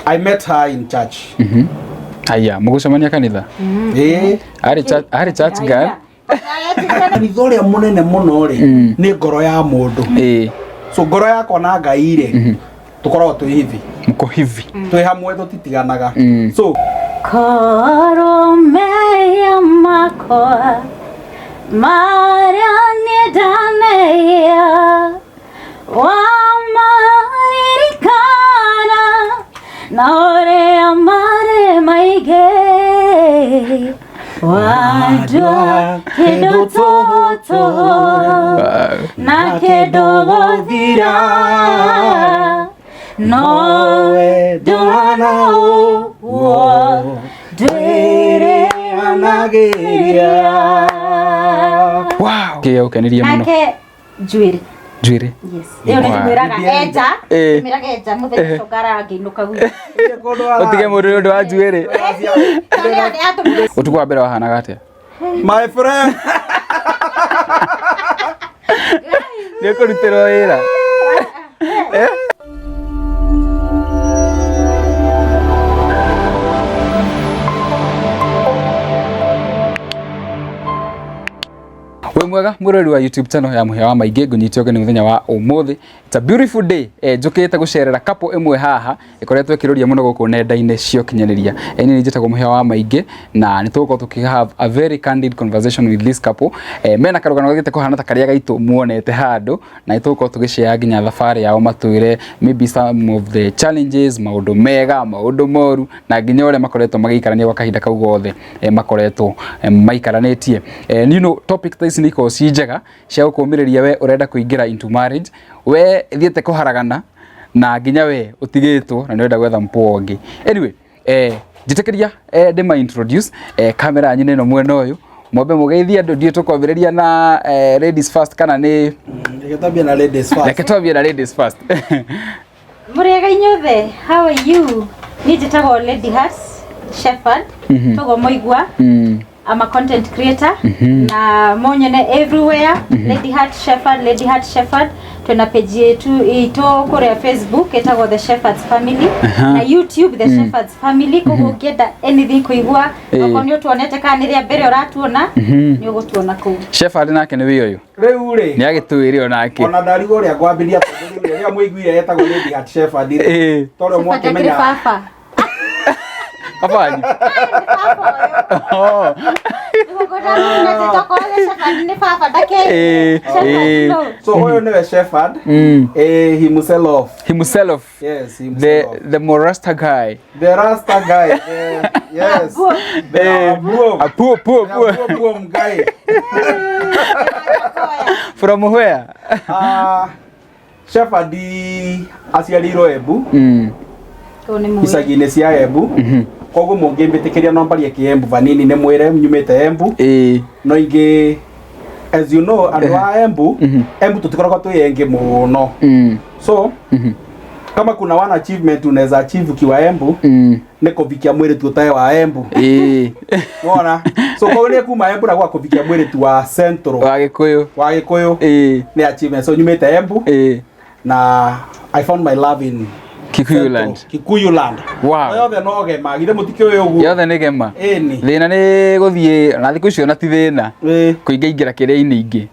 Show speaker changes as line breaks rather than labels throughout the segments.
I met her in church.
Aya, mũgũcemania kanitha?
Ĩĩ.
Arĩ church, arĩ church girl.
Kanitha ũrĩa mũnene mũno rĩ nĩ ngoro ya mũndũ.
Ĩĩ.
So ngoro yakwa na Ngai rĩ tũkoragwo twĩ hivi.
Mko hivi.
Twĩ hamwe tũtitiganaga. So
Korwo mehia makwa marĩa niĩ ndaneia wamaririkana na ũrĩa marĩ maingĩ wandua kĩndũ tũtũ na kĩndũ gũthira nowe ndũhana ũguo ndwĩrĩanagĩria.
Wow. Kĩo ũkenirie mũno.
Nake njuĩrĩ.
Njuĩrĩ.
Yes. Ĩyo nĩ
Wow.
ndĩmwĩraga enja, ndĩmwĩraga enja mũthenya ũcio ngaraga ngĩinũka gwitũ.
Ũtige mũndũ nĩ ũndũ wa njuĩrĩ. Ũtukũ wa mbere wahanaga atĩa?
My friend.
Nĩ ũkũrutĩrwo wĩra. Eh? Wĩ mwega mwĩroreri wa YouTube channel ya Mũhĩa wa Maingĩ, ngũnyite ũgeni mũthenya wa ũmũthĩ. It's a beautiful day. Njũkĩte gũcerera couple ĩmwe haha ĩkoretwo ĩkĩrũria mũno gũkũ nenda-inĩ cia ũkinyanĩria. Niĩ njĩtagwo Mũhĩa wa Maingĩ na nĩ tũgũkorwo tũkĩ have a very candid conversation with this couple. Mena karũgano gagĩte kũhana ta karĩa gaitũ muonete handũ na nĩ tũgũkorwo tũgĩshare nginya thabarĩ yao matwĩre maybe some of the challenges, maũndũ mega, maũndũ moru na nginya ũrĩa makoretwo magĩikarania gwa kahinda kau gothe makoretwo maikaranĩtie. You know, topic ta ici nĩ ikoragwo ci njega cia gũkũmĩrĩria we ũrenda kũingĩra into marriage, we thiĩte kũharagana na nginya we ũtigĩtwo na nĩ ũrenda gwetha mũpũa ũngĩ. Anyway, njĩtĩkĩria ndĩma introduce kamera yanyu nĩ ĩno mwena ũyũ mwambe mũgeithie andũ ndiũ tũkwambĩrĩria na ladies first kana nĩ
Reke twambie na ladies first.
Reke twambie na ladies first.
Mũrĩega inyuothe, how are you? Niĩ njĩtagwo Lady Hearts Shepherd, toguo mũigua. I'm a content creator na munyone everywhere. Lady Heart Shepherd, Lady Heart Shepherd. Twina page yetu itũ kũrĩa Facebook ĩtagwo The Shepherds Family na YouTube The Shepherds Family. Koguo ũngĩenda anything kũigua, okorwo nĩ ũtuonete kana nĩ rĩa mbere ũratuona, nĩ ũgũtuona kũu.
Shepherd nake nĩ wĩ ũyũ.
Rĩu rĩ.
Nĩ agĩtwĩre onake.
Ona ndarigwo ũrĩa ngwambĩrĩria tondũ rĩu rĩrĩa mũiguire etagwo Lady Heart Shepherd rĩ. Tondũ
Shepherd akĩrĩ
mwakĩmenya.
baba.
Baba wanyu? Oh.
So ũyũ nĩwe Shepherd. Himself.
Himself.
Yes, himself.
The Morasta guy.
The Rasta guy. The, yes. The Abuom.
Apuo, puo, puo.
The Abuom guy.
From where?
Shepherd aciarĩirwo Embu. Icagi-inĩ cia Embu. Koguo mũngĩmbĩtĩkĩria no mbarie kĩembu vanini nĩ mwĩre nyumĩte Embu. No ingĩ as you know andũ a Embu, Embu tũtikoragwo twĩ engĩ mũno. So kama kuna one achievement unaweza achieve ukiwa Embu nĩ kũvikia mwĩrĩtu ũtarĩ wa Embu. Wona? So koguo nĩ kuma Embu na gwa kũvikia mwĩrĩtu wa Central.
Wa Gĩkũyũ.
Wa Gĩkũyũ. Nĩ achievement. So nyumĩte Embu. Na I found my love in
Kikuyu land.
Kikuyu land.
Wow.
Yothe no gema, githĩ mũtikĩũĩ ũguo?
Yothe nĩ gema.
Ĩni.
Thĩna nĩ gũthiĩ na thikũ icio na ti thĩna. Kũingaingĩra kĩrĩa-inĩ ingĩ.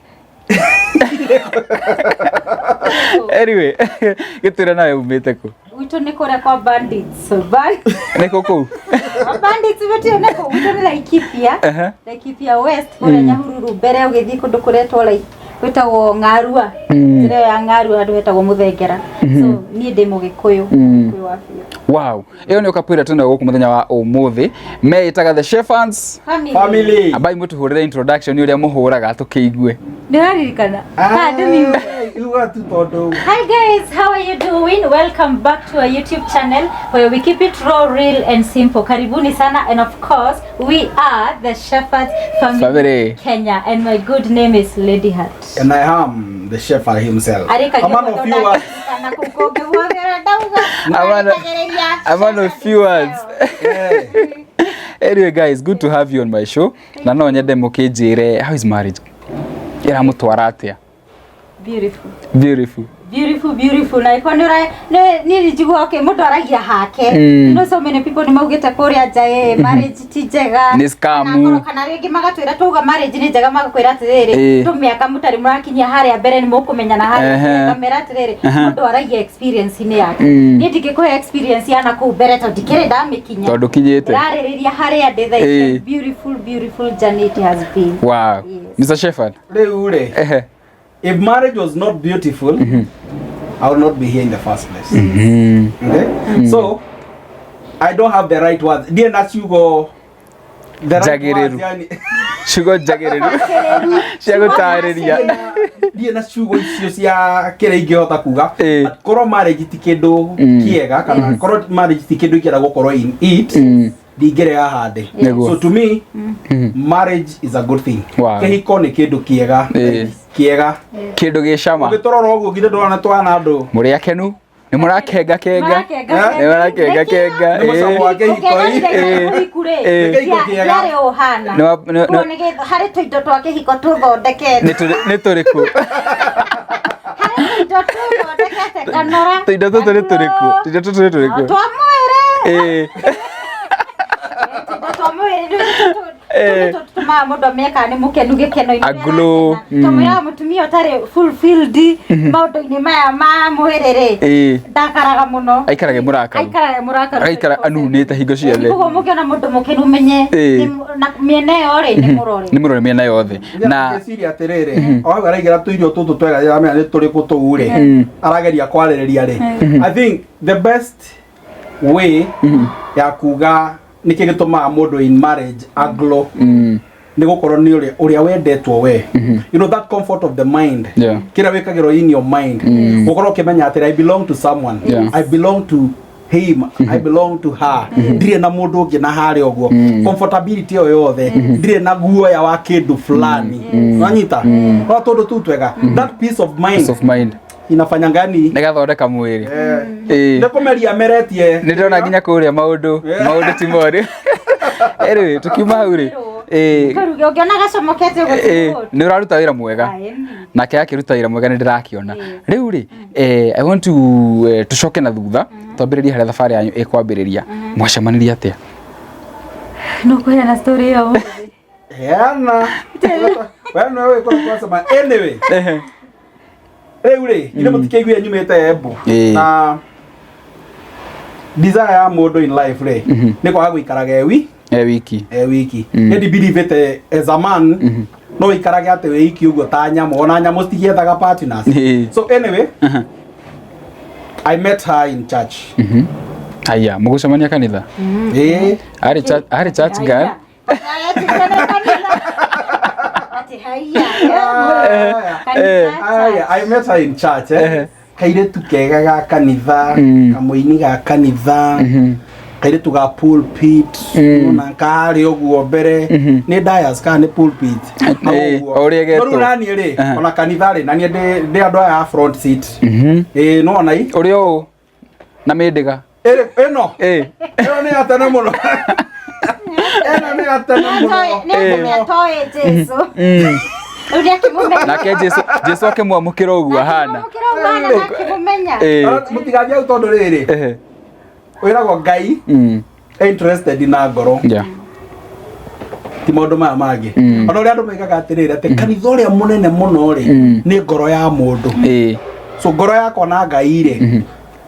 Anyway, gĩtwĩre nawe umĩte kũ?
Gwitũ nĩ kũrĩa kwa bandits.
Nĩ kũ kũu?
Kwa bandits gũtirĩ na kũu. Gwitũ nĩ Laikipia. Laikipia West kũrĩa Nyahururu mbere ũgĩthiĩ kũndũ kũretwo gwĩtagwo Ng'arua. Njĩra ĩyo ya Ng'arua handũ hetagwo Mũthengera. So niĩ ndĩ Mũgĩkũyũ. Mũgĩkũyũ wa biũ.
Wow. Ĩyo nĩ ũkapwĩra twĩnayo gũkũ mũthenya wa ũmũthĩ. Meĩtaga The Shepherds
Family.
Family.
Ambai mũtũhũrĩre introduction ũrĩa mũhũraga tũkĩigue.
Ndĩraririkana. Ah, ndĩmiuge.
Iuga tu tondũ.
Hi guys, how are you doing? Welcome back to our YouTube channel where we keep it raw, real and simple. Karibuni sana, and of course, we are the Shepherds Family,
Family.
Kenya, and my good name is Lady Heart.
And I am the shepherd himself.
Arika
A man of few words.
A man of few words. Anyway guys, good to have you on my show. Na no nyende mũkĩnjĩre how is marriage? Ĩramũtwara atĩa?
Beautiful.
Beautiful.
Beautiful, beautiful. Na iko nĩ niĩ njigua okay, mũndũ aragia hake. You know so many people nĩ maugĩte kũrĩa nja ĩ marriage ti njega.
Nĩ scam.
Kana korwo- Kana rĩngĩ magatwĩra twauga marriage nĩ njega magakwĩra atĩrĩrĩ tũmĩaka mũtarĩ mũrakinyia harĩa mbere nĩ mũkũmenyana harĩa mbere. Ngamera atĩrĩrĩ mũndũ aragia experience-inĩ yake. Niĩ ndingĩkũhe experience ya nakũu mbere tondũ ndikĩrĩ ndamĩkinya.
Tondũ kinyĩte.
Ndĩrarĩrĩria harĩa ndĩ thaa ici. Beautiful, beautiful journey it has been.
Wow.
Yes.
Mr. Shepherd.
Rĩu rĩ, if marriage was not beautiful, I would not be here in the first place. Okay? So I don't have the right words. Ndiĩ na ciugo the right
Njagĩrĩru.
words, yani
Ciugo njagĩrĩru cia gũtarĩria.
Ndiĩ na ciugo icio cia kĩrĩa ingĩhota kuga.
Ĩĩ.
But korwo marriage ti kĩndũ kĩega kana korwo marriage ti kĩndũ ingĩenda gũkorwo in it, ndingĩrĩ haha ndĩ.
Nĩguo.
So to me, marriage is a good thing.
Wow.
Kĩhiko nĩ kĩndũ kĩega. Kĩega.
Kĩndũ gĩ cama.
Ũngĩtũrora ũguo githĩ ndũrona twana andũ.
Mũrĩ akenu? Nĩ mũrakenga kenga? Nĩ mũrakenga kenga?
Nĩ mũcamo wa kĩhiko ĩ. Nĩ kĩhiko kĩega.
Yarĩ ũhana.
Nĩ wa- nĩ-
Koguo harĩ tũindo twa kĩhiko tũthondekete.
Nĩ tũrĩkũ?
Harĩ tũindo tũthondekete kanora.
Tũindo tũtũ nĩ tũrĩkũ? Tũindo tũtũ nĩ tũrĩkũ?
Twa mwĩrĩ. Tũindo twa mwĩrĩ rĩu tũtũmaga mũndũ amenye kana nĩ mũkenu gĩkeno-inĩ.
A glow.
Tũmwĩraga mũtumia ũtarĩ fulfilled maũndũ-inĩ maya ma mwĩrĩ rĩ, ndakaraga mũno.
Aikarage mũrakaru.
Aikaraga mũrakaru.
Agaikara anunĩte hingo ciothe.
Koguo mũngĩona mũndũ mũkenu menye na mĩena ĩyo rĩ nĩ mũrore.
Nĩ mũrore mĩena yothe. Na
ngĩciria atĩrĩrĩ, o hau araigĩra tũirio tũtũ twega ndĩramenya nĩ tũrĩkũ tũu rĩ, arageria kwarĩrĩria rĩ, I think the best way ya kuga nĩkĩ gĩtũmaga mũndũ in marriage aglow nĩ gũkorwo nĩ ũrĩa ũrĩa wendetwo we, you know that comfort of the mind, kĩrĩa wĩkagĩrwo in your mind, gũkorwo ũkĩmenya atĩrĩ, I belong to someone, I belong to him, I belong to her, ndirĩ na mũndũ ũngĩ na harĩa ũguo, comfortability ĩyo yothe, ndirĩ na guoya wa kĩndũ fulani, wanyita no tũndũ tu twega, that peace of mind.
Peace of mind.
Inafanya ngani
Nĩ gathondeka mwĩrĩ.
Nĩ kũmeria meretie.
Nĩ ndĩrona nginya kũrĩa maũndũ maũndũ ti moru. Anyway, tukiuma hau rĩ,
Kũruga ũngĩona gacomokete ũguo ti good.
Nĩ ũraruta wĩra mwega.
Aye.
Nake akĩruta wĩra mwega nĩ ndĩrakĩona. Rĩu rĩ, I want to tũcoke na thutha twambĩrĩrie harĩa thabarĩ yanyu ĩkwambĩrĩria. Mwacemanirie atĩa?
No kũheana story ĩyo ũmũthĩ.
Heana we nĩwe wĩkora twacema. Anyway, rĩu rĩ, ithe mũtikĩiguire nyumĩte Embu na desire ya mũndũ in life rĩ nĩ kwaga gũikaraga ewi
E wiki.
E wiki. Niĩ ndibelievĩte as a man no ũikarage atĩ wĩ iki ũguo ta nyamũ, ona nyamũ citigiethaga partners. So anyway, I met her in church.
Haya, mũgũcemania kanitha?
Ĩĩ.
Arĩ church girl.
Ati haiya.
Aya, I met her in church, eh. Kairĩtu kega ga kanitha, kamũini ga kanitha, kairĩtu ga pulpit, ona karĩ ũguo mbere nĩ dais kana nĩ pulpit. Hau ũguo.
O ũrĩa ĩgetwo.
No rĩu naniĩ rĩ, ona kanitha rĩ, naniĩ ndĩ andũ aya a front seat. Ĩĩ, no ona i
Ũrĩa ũũ na mĩndĩga.
Ĩno ĩno nĩ ya tene mũno, ĩno nĩ ya tene mũno.
Nĩ atoĩ Jesu. Rĩu nĩakĩmũmenya.
Nake Jesu akĩmwamũkĩra ũguo ahana.
Akĩmwamũkĩra ũguo ahana na akĩmũmenya.
Mũtigathiĩ hau tondũ rĩrĩ, wĩragwo Ngai interested na ngoro, ti maũndũ maya mangĩ. Ona ũrĩa andũ moigaga atĩrĩrĩ, atĩ kanitha ũrĩa mũnene mũno rĩ nĩ ngoro ya mũndũ. So ngoro yakwa na Ngai rĩ,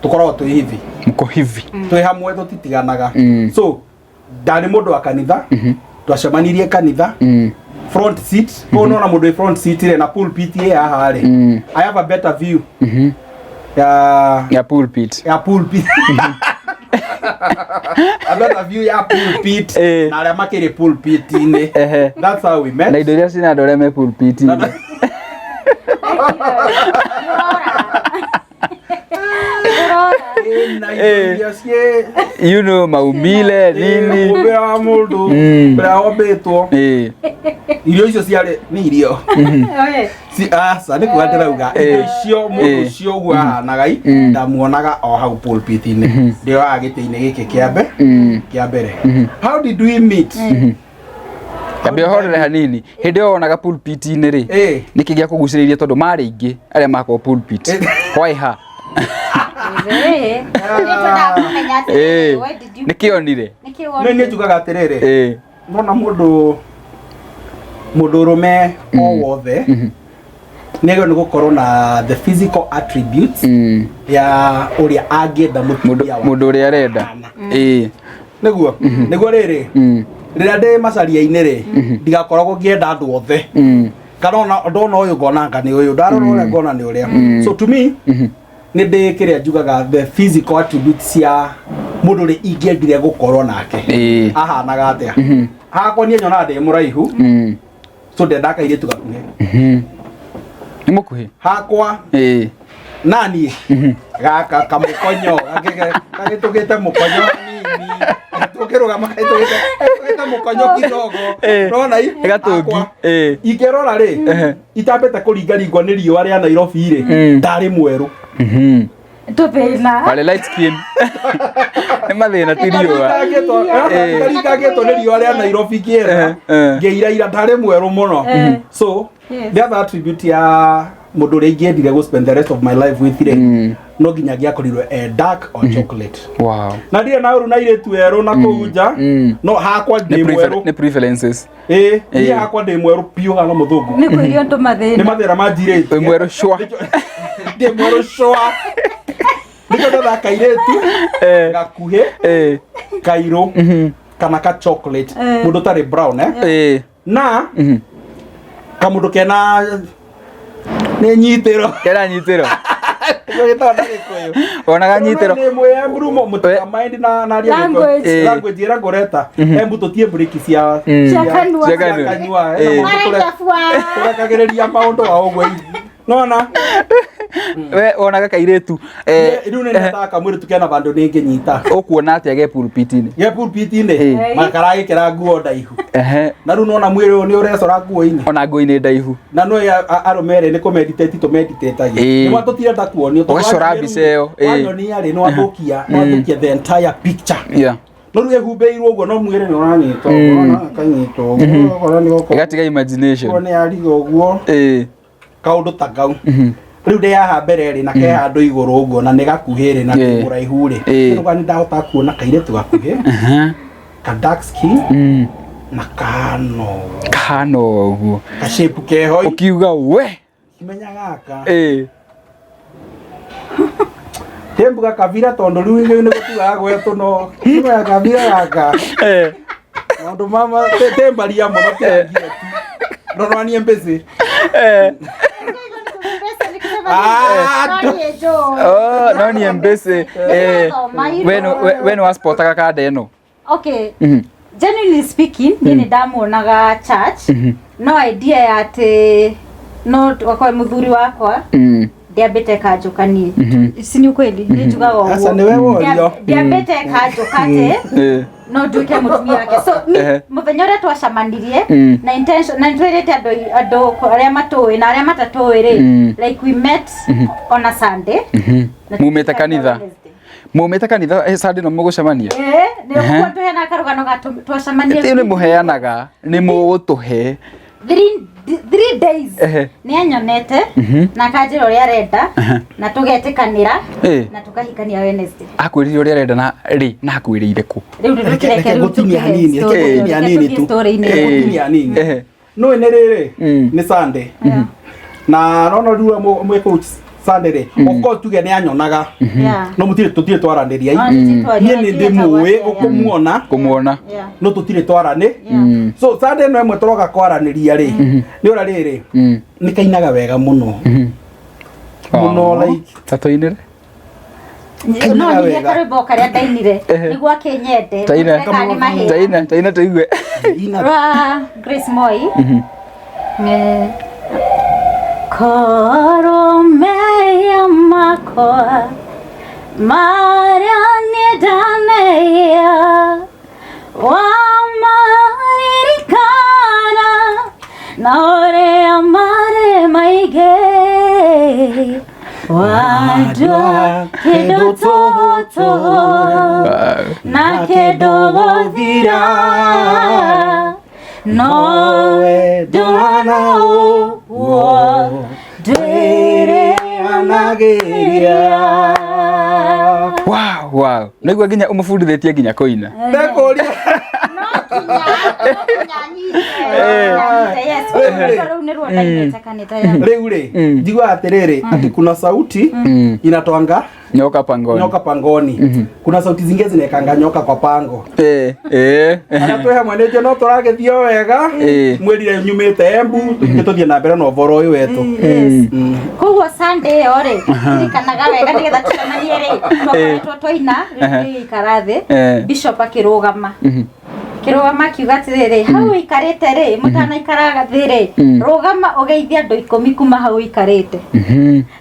tũkoragwo twĩ hivi.
Mko hivi.
Twĩ hamwe, tũtitiganaga. So ndarĩ mũndũ wa kanitha, twacemanirie kanitha front seat kũu. Nona mũndũ wĩ front seat rĩ na pulpit ĩ haha rĩ, I have a better view ya
Ya pulpit.
Ya pulpit, a better view ya pulpit na arĩa makĩrĩ pulpit-inĩ. That's how we met.
Na indo iria cina andũ arĩa me pulpit-inĩ.
Ĩ, na indo iria ciĩ
Maumbile nini.
Mũmbĩre wa mũndũ ũrĩa wombĩtwo, irio icio ciarĩ nĩ irio. Aca, nĩ kuga ndĩrauga indo icio mũndũ ũcio ũguo ahanaga i ndamuonaga o hau pulpit-inĩ, ndĩoyaga gĩtĩ-inĩ gĩkĩ kĩa mbere. How did we meet?
Ambia ũhorere hanini. Hĩndĩ ĩyo wonaga pulpit-inĩ rĩ, nĩkĩ gĩakũgucĩrĩirie tondũ marĩ aingĩ arĩa makorwo pulpit? Why her?
Eh, nĩtwendaga kũmenya atĩrĩrĩ,
Eh.
why did you-
Nĩkĩ onire?
nĩkĩ
No
wonire?
niĩ njugaga atĩrĩrĩ,
Eh.
ndona mũndũ mũndũrũme o wothe nĩ agĩrĩirwo nĩ gũkorwo na the physical attributes ya ũrĩa angĩenda
Mũndũ
mũtumia wake.
mũndũ ũrĩa arenda. Eh.
Nĩguo nĩguo rĩrĩ, rĩrĩa ndĩ macaria-inĩ rĩ, ndigakoragwo ngĩenda andũ othe, kana ona ndona ũyũ ngona anga nĩ ũyũ, ndarora ũrĩa ngona nĩ ũrĩa. So to me, nĩ ndĩ kĩrĩa njugaga the physical attributes cia mũndũ ũrĩa ingĩendire gũkorwo nake ahanaga atĩa. Hakwa niĩ nyonaga ndĩ mũraihu, so ndendaga kairĩtu gakuhĩ.
Nĩ mũkuhĩ?
Hakwa naniĩ gaka kamũkonyo gagĩtũgĩte mũkonyo hanini, tũkĩrũgama gagĩtũgĩte mũkonyo kidogo. Nona i
Gatũngi.
Hakwa, ingĩrora rĩ, itambĩte kũringaringwo nĩ riũa rĩa Nairobi rĩ, ndarĩ mwerũ.
Tũthĩna.
Warĩ light skin. Nĩ mathĩna ti riũa.
Taringangĩtwo nĩ riũa rĩa Nairobi ngĩetha ngĩiraira, ndarĩ mwerũ mũno. So the other attribute ya mũndũ ũrĩa ingĩendire gũ spend the rest of my life with rĩ, no nginya angĩakorirwo e dark or chocolate. Na ndirĩ na ũru na airĩtu erũ na kũu nja, no hakwa
Nĩ
ndĩ mwerũ.
Nĩ preferences.
Ĩĩ, niĩ hakwa ndĩ mwerũ biũ hana mũthũngũ.
Nĩ kũirio ndũ
Nĩ
mathĩna.
mathĩna manjirĩtie.
Wĩ mwerũ cwa.
Ndĩ mwerũ cwa, nĩkĩo ndethaga kairĩtu gakuhĩ, kairũ kana ka chocolate, mũndũ ũtarĩ brown, eh? Na kamũndũ kena nĩ nyitĩro.
Kena nyitĩro.
Nĩkĩo gĩtagwo na Gĩkũyũ.
Wonaga nyitĩro.
Nĩ mwĩ Embu mũtikamind na aria Gĩkũyũ.
Language.
Language ĩrĩa ngũreta Embu tũtiĩ breki cia
Cia kanua.
Cia kanua.
cia kanua.
Maraitabua.
Tũrekagĩrĩria maũndũ wa ũguo nona.
We wonaga kairĩtu
Rĩu nĩ nyendaga kamwĩrĩtu kena vandũ nĩ ngĩnyita.
Ũkuona atĩa ge pulpit-inĩ?
Ge pulpit-inĩ makaragĩkĩra nguo ndaihu. Na rĩu nona mwĩrĩ ũyũ nĩ ũrecora nguo-inĩ.
Ona nguo-inĩ ndaihu.
Na no arũme erĩ nĩ kũmeditate tũmeditate. Nĩ tũtirenda kuonio tondũ
Ũgacora
wanyonia
mbica ĩyo,
rĩu, wanyonia rĩ, nĩ wathũkia nĩ wathũkia the entire picture. No rĩu ĩhumbĩirwo ũguo, no mwĩrĩ nĩ ũranyita ũguo, na akanyita ũguo, okorwo nĩ gũkũ
Ĩgatiga imagination.
okorwo nĩ yariga ũguo, kaũndũ ta kau. Rĩu ndĩ haha mbere rĩ, na ke handũ igũrũ ũguo, na nĩ gakuhĩ rĩ, na nĩ mũraihu rĩ, rĩu nĩ ndahota kuona kairĩtu gakuhĩ, ka dark skin, na kano
Kahana ũguo.
Ka shape keho.
Ũkiuga we.
Kimenya gaka tembuga kabira, tondũ rĩu rĩu nĩ gũtuaga gwetũ, no kimenya kabira gaka maũndũ mama tembaria mũno kĩrangie tu ndonwanie mbĩcĩ. Ah,
Oh, no niĩ mbĩcĩ. We nĩ waspotaga kanda ĩno?
Okay, genuinely speaking, niĩ nĩ ndamuonaga church, no idea ya atĩ no akorwe mũthuri wakwa ndiambĩte kanjũka niĩ, si ni ukweli? Nĩ njugaga
Aca,
ũguo.
nĩwe worio.
Ndiambĩte kanjũka atĩ no nduĩke mũtumia wake. So mi mũthenya ũrĩa twacemanirie na intention na nĩtwĩrĩte andũ andũ arĩa matũĩ na arĩa matatũĩ rĩ, like we met on a Sunday na
Mumĩte
tũkĩhikania
kanitha?
Wednesday.
Mumĩte kanitha Sunday no mũgũcemania?
Eh, nĩ ũguo tũheanaga karũgano ga twacemanirie.
Ĩyo nĩ mũheanaga, nĩ mũgũtũhe.
3 days nĩ anyonete na akanjĩra ũrĩa arenda na tũgetĩkanĩra na tũkahikania Wednesday.
Akwĩrire ũrĩa arenda na rĩ na akwĩrĩire kũ?
Rĩu nĩ
Reke
tũreke rĩu
ngũtinie hanini, reke ngũtinie hanini tu.
story-inĩ.
Ngũtinie hanini. Nũĩ nĩ rĩrĩ, nĩ Sunday na nono rĩu mwĩ kũu Sunday rĩ, of course tuge nĩ anyonaga, no mũtirĩ tũtirĩ twaranĩria.
Ah, tũtirĩ twaria,
Niĩ nĩ
tũtirĩ
ndĩmũĩ
twaria.
gũkũmuona,
Kũmuona.
No tũtirĩ twaranĩ. So Sunday ĩno ĩmwe tũroka kwaranĩria rĩ, nĩ ũra rĩrĩ, nĩ kainaga wega mũno mũno, like
Ta tũinĩre.
No
Kainaga
nyirie
wega.
karwĩmbo karĩa ndainire nĩguo akĩnyende.
Taina.
Kana nĩ mahĩa.
Taina, taina tũigue.
Ina.
Ra Grace Moi. Korwo meya makwa marĩa niĩ ndaneia wamaririkana na ũrĩa marĩ maingĩ wandua kĩndũ tũhũ na kĩndũ gũthira, nowe ndũhana ũguo ndwĩre.
Ndĩtiganagĩria.
Wow, naigua nginya ũmũbundithĩtie nginya kũina.
Ndekũria.
No nginya nyite. Nyite, yes. Rĩu nĩruo ndainĩte kanitha ya.
Rĩu rĩ, njiguaga atĩrĩrĩ, atĩ kuna sauti inatoanga
Nyoka pangoni.
Nyoka pangoni. Kuna sauti zingine zinaekanga nyoka kwa pango.
Eh, eh.
Arĩa twĩ hamwe nĩ njũĩ no tũragĩthiĩ o wega. Mwĩrire nyumĩte Embu, tũthiĩ tũthiĩ na mbere na ũboro ũyũ wetũ.
Yes. Koguo Sunday ĩyo rĩ, ririkanaga wega nĩgetha tũcemanie rĩ, twakoretwo twaina, rĩu tũgĩikara thĩ, Bishop akĩrũgama. Akĩrũgama akiuga atĩrĩrĩ, hau ũikarĩte rĩ, mũtanaikara thĩ rĩ, rũgama ũgeithie andũ ikũmi kuma hau ũikarĩte.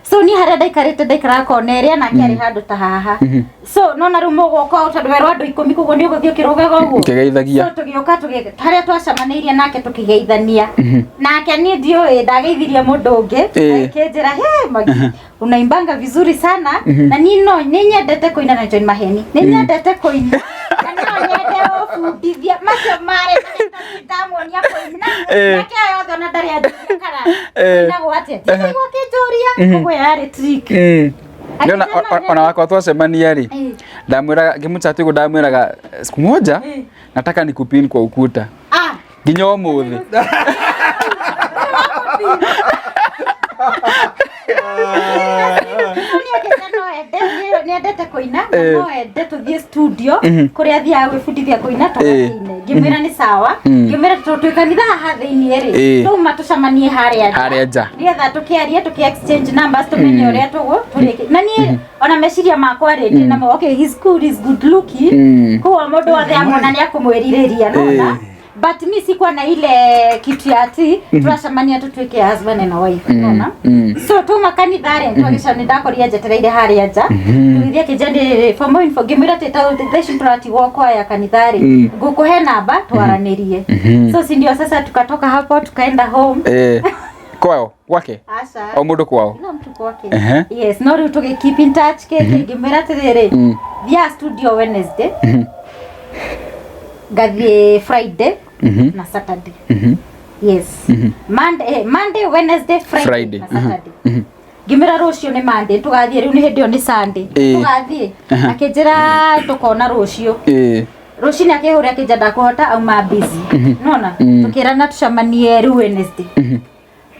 So niĩ harĩa ndaikarĩte ndaikaraga kona ĩrĩa nake arĩ handũ ta haha. So nona rĩu mũgũka ũũ tondũ werwo andũ ikũmi koguo nĩ ũgũthiĩ ũkĩrũgaga ũguo.
Ũkĩgeithagia.
So tũgĩũka harĩa twacemanĩirie nake tũkĩgeithania. Nake niĩ ndiũĩ ndageithirie mũndũ ũngĩ. Akĩnjĩra, he Magi, unaimbanga vizuri sana. Na niĩ no nĩ nyendete kũina na John Maheni. Nĩ nyendete kũina. Na no nyende ũbundithia. Macio marĩ ndamuonia kũina. Nake aya othe ona ndarĩ anjĩra kana kũinagwo atĩa. Ndikaigua akĩnjũria. Koguo yarĩ trick.
Nĩ ona, ona wakwa twacemania rĩ, ndamwĩraga ngĩmũchat ũguo ndamwĩraga siku moja nataka nikupin kwa ukuta. Nginya ũmũthĩ.
Nĩendete kũina na no ende tũthiĩ studio kũrĩa athiaga gwĩbundithia kũina tũgakĩine. Ngĩmwĩra nĩ sawa. Ngĩmwĩra tondũ twĩ kanitha haha thĩiniĩ rĩ, twauma tũcemanie harĩa nja.
Harĩa nja.
Nĩgetha tũkĩarie, tũkĩ exchange numbers tũmenye ũrĩa tũrĩki. Na niĩ ona meciria makwa rĩ, ndĩnamo, okay, he's good, he's good looking. Koguo mũndũ wothe amuona nĩ akũmwĩrirĩria, nona? But mi sikuwa na ile kitu ya ati turacemania tutuike husband and wife, unaona? So tuma kanitha rĩ, twagica nĩ ndakorire njetereire harĩa nja. Tũgĩthiĩ akĩnjĩra nĩ for more info, ngĩmwĩra atĩ ta thaa ici tũratigwo kwaya kanitha rĩ, ngũkũhe namba twaranĩrie. So si ndio sasa tukatoka hapo tukaenda home.
Kwao, gwake?
Aca.
O mũndũ kwao?
Kila mtu kwake. Yes, no rĩu tũgĩ keep in touch kĩ ngĩmwĩra atĩrĩrĩ, thiaga studio Wednesday. Ngathiĩ Friday na Saturday. Yes. Monday, Wednesday, Friday,
Friday.
na Saturday. Ngĩmwĩra rũciũ nĩ Monday, tũgathiĩ rĩu nĩ hĩndĩ ĩyo nĩ Sunday. Tũgathiĩ. Akĩnjĩra tũkona rũciũ. Rũcinĩ akĩhũra akĩnjĩra ndakũhota auma busy. Nona? Tũkĩrana tũcemanie rĩu Wednesday.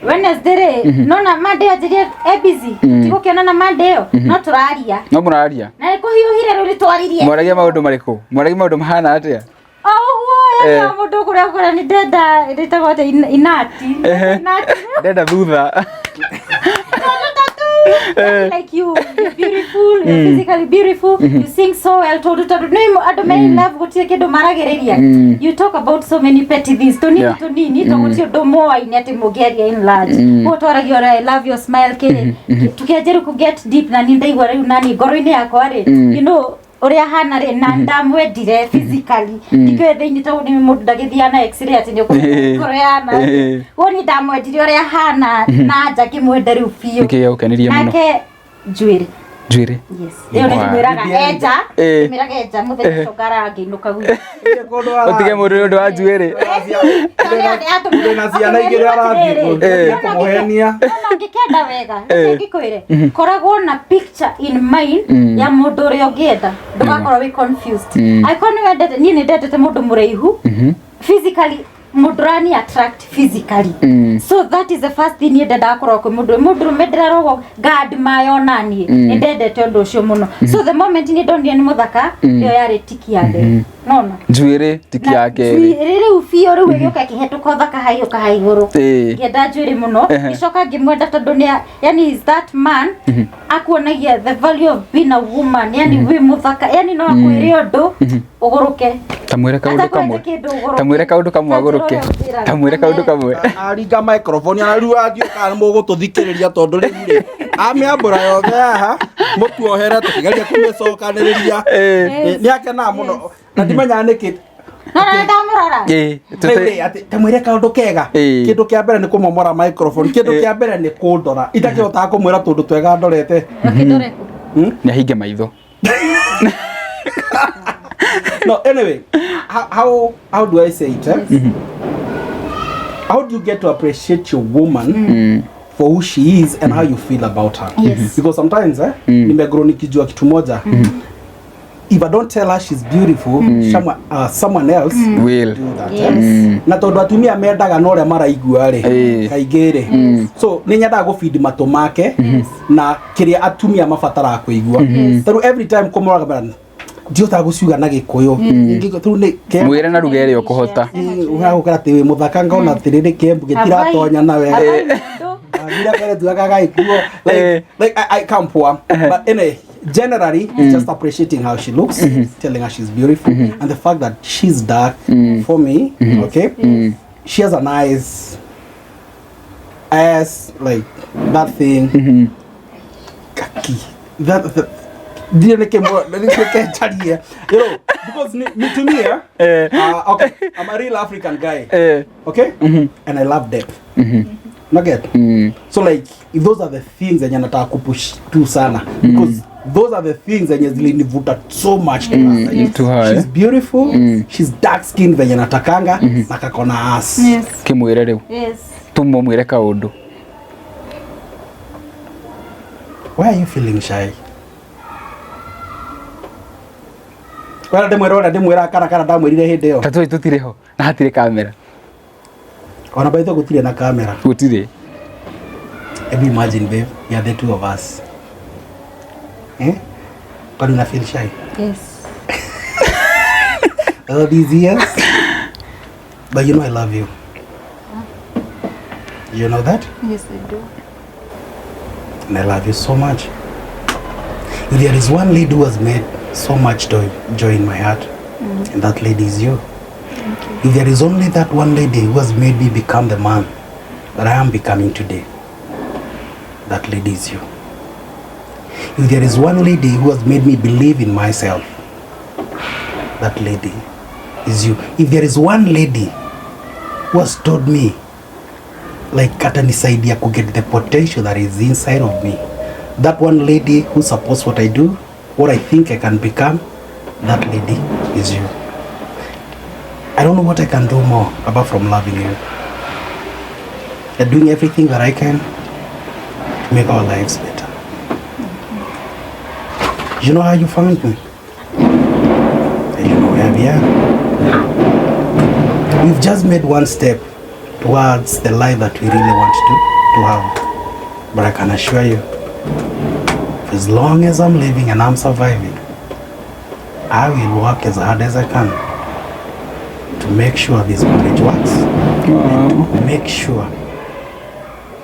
Wednesday rĩ, nona Monday anjĩrire e busy. Tigũkĩonana Monday ĩyo, no tũraria.
No mũraria?
Na nĩ kũhiũhire rĩu nĩ twaririe.
Mwaragia maũndũ marĩkũ? Mwaragia maũndũ mahana atĩa?
O ũguo, yani o mũndũ kũrĩa kũrĩa nĩ ndenda, ndĩtagwo atĩa, inati. Inati.
Ndenda thutha.
Like you, you're beautiful, you're physically beautiful, you sing so well. Tondũ nĩ andũ me in love gũtirĩ kĩndũ maragĩrĩria. You talk about so many petty things. Tũnini, tũnini, tondũ gũtirĩ ũndũ moaine atĩ mũngĩaria in large. Koguo twaragia ũrĩa I love your smile kĩrĩ. Tũkĩanjia rĩu kũ get deep na niĩ ndaigua rĩu nani ngoro-inĩ yakwa rĩ, you know, ũrĩa ahana rĩ, na ndamwendire physically. Ndikĩũĩ thĩinĩ tondũ nĩ mũndũ ndagĩthiaga na x-ray atĩ nĩ ũkũmenya ngoro yahana. Koguo niĩ ndamwendire ũrĩa ahana na nja ngĩmwenda rĩu biũ.
Nĩkĩ gĩagũkenirie mũno?
Nake njuĩrĩ.
Njuĩrĩ?
Yes. Ĩyo nĩ ndĩmwĩraga enja, ndĩmwĩraga enja mũthenya ũcio ngaraga ngĩinũka gwitũ.
Ũtige mũndũ nĩ ũndũ wa njuĩrĩ.
Ndĩna ciana igĩrĩ arathiĩ kũmũhenia.
Ona ũngĩkenda wega, reke ngĩkwĩre, koragwo na picture in mind ya mũndũ ũrĩa ũngĩenda, ndũgakorwo wĩ confused. Angĩkorwo nĩ wendete, niĩ nĩ ndendete mũndũ mũraihu, physically mũndũ ũrani attract physically. So that is the first thing niĩ ndendaga kũrora kwĩ mũndũ. Mũndũ ũrũme ndĩrarogwo nga admire ona niĩ. Nĩ ndendete ũndũ ũcio mũno. So the moment niĩ ndonire nĩ mũthaka, ĩyo yarĩ tiki ya mbere. Nona?
Njuĩrĩ tiki ya
Na
kerĩ.
njuĩrĩ rĩu biũ rĩu ĩgĩũka ĩkĩhetũka ũthaka haiyũka ha igũrũ. Ngĩenda njuĩrĩ mũno. Ngĩcoka ngĩmwenda tondũ nĩ a-, yani is that man akuonagia the value of being a woman, yani wĩ mũthaka, yani no akwĩre ũndũ ũgũrũke.
Ta mwĩre kaũndũ
Atakwĩrĩte
kamwe.
kĩndũ ũgũrũke.
Ta mwĩre kaũndũ kamwe
Ta njĩra
agũrũke.
ũrĩa ũnjĩraga.
Ta mwĩre kaũndũ kamwe.
Aringa microphone ona rĩu angiũka kana mũgũtũthikĩrĩria tondũ rĩu rĩ, amĩambũra yothe haha, mũtuohere tũkĩgeria kũmĩcokanĩrĩria. Nĩ akenaga mũno. Na ndimenyaga nĩkĩ.
No, no, ndamũrora.
Rĩu rĩ, atĩ, ta mwĩre kaũndũ kega. Kĩndũ kĩa mbere nĩ kũmomora microphone. Kĩndũ kĩa mbere nĩ kũndora. Itakĩhotaga kũmwĩra tũndũ twega ndorete.
Ũkĩndore kũ?
Nĩ ahinge maitho.
No, anyway, how do I say it? How do you get to appreciate your woman for who she is and how you feel about her.
Yes.
Because sometimes nimegrow nikijua kitu moja. If I don't tell her she's beautiful, someone else
Will.
do that.
Yes.
Na tondu atumia mendaga na ũrĩa maraigua rĩ, kaingĩ rĩ, so nĩ nyendaga gũbindi matũ make na kĩrĩa atumia mabataraga kũigua. Tarĩu every time kũmũraga ndihotaga gũciuga na Gĩkũyũ. Tarĩu nĩ
Mwĩre na ruga ĩrĩa ũkũhota.
Ũragũkora atĩ wĩ mũthaka ngona atĩrĩrĩ Kĩembu gĩtiratonya na wega. Ngira mbere tugaga gaikuo. Like I come poor, but anyway, generally it's just appreciating how she looks, telling her she's beautiful, and the fact that she's dark for me, okay? She has a nice ass, like that thing. Kaki. That ndirĩ nĩkĩ nĩkĩ njarie. Because ni to me, okay, I'm a real African guy. Okay? And I love depth. Not So like if those are the things zenye nataka kupush tu sana, because those are the things zenye zilinivuta so much to her. Like,
To her,
she's
eh?
beautiful, she's dark skin venye natakanga, na kakona ass.
Yes.
Kĩmwĩre rĩu.
Yes.
Tumwo mwĩre kaũndũ.
Why are you feeling shy? Wera ndĩmwĩra ũrĩa ndĩmwĩra kana kana ndamwĩrire hĩndĩ ĩyo.
Ta tũĩ tũtirĩ ho na hatirĩ kamera.
Ona by the way gũtirĩ na kamera.
Gũtirĩ.
Ebu imagine babe, we are the two of us. Eh? Kwani una feel shy?
Yes.
All these years? But you know I love you. You know that?
Yes, I do.
And I love you so much. If there is one lady who has made so much joy in my heart, and that lady is you.
Thank you.
If there is only that one lady who has made me become the man that I am becoming today, that lady is you. If there is one lady who has made me believe in myself, that lady is you. If there is one lady who has told me, like, atanisaidia ku get the potential that is inside of me, that one lady who supports what I do, what I think I can become, that lady is you. I don't know what I can do more apart from loving you and doing everything that I can to make our lives better. You know how you found me? And you know where we are. We've just made one step towards the life that we really want to have. But I can assure you, for as long as I'm living and I'm surviving, I will work as hard as I can to make sure this marriage works.
Wow.
And to make sure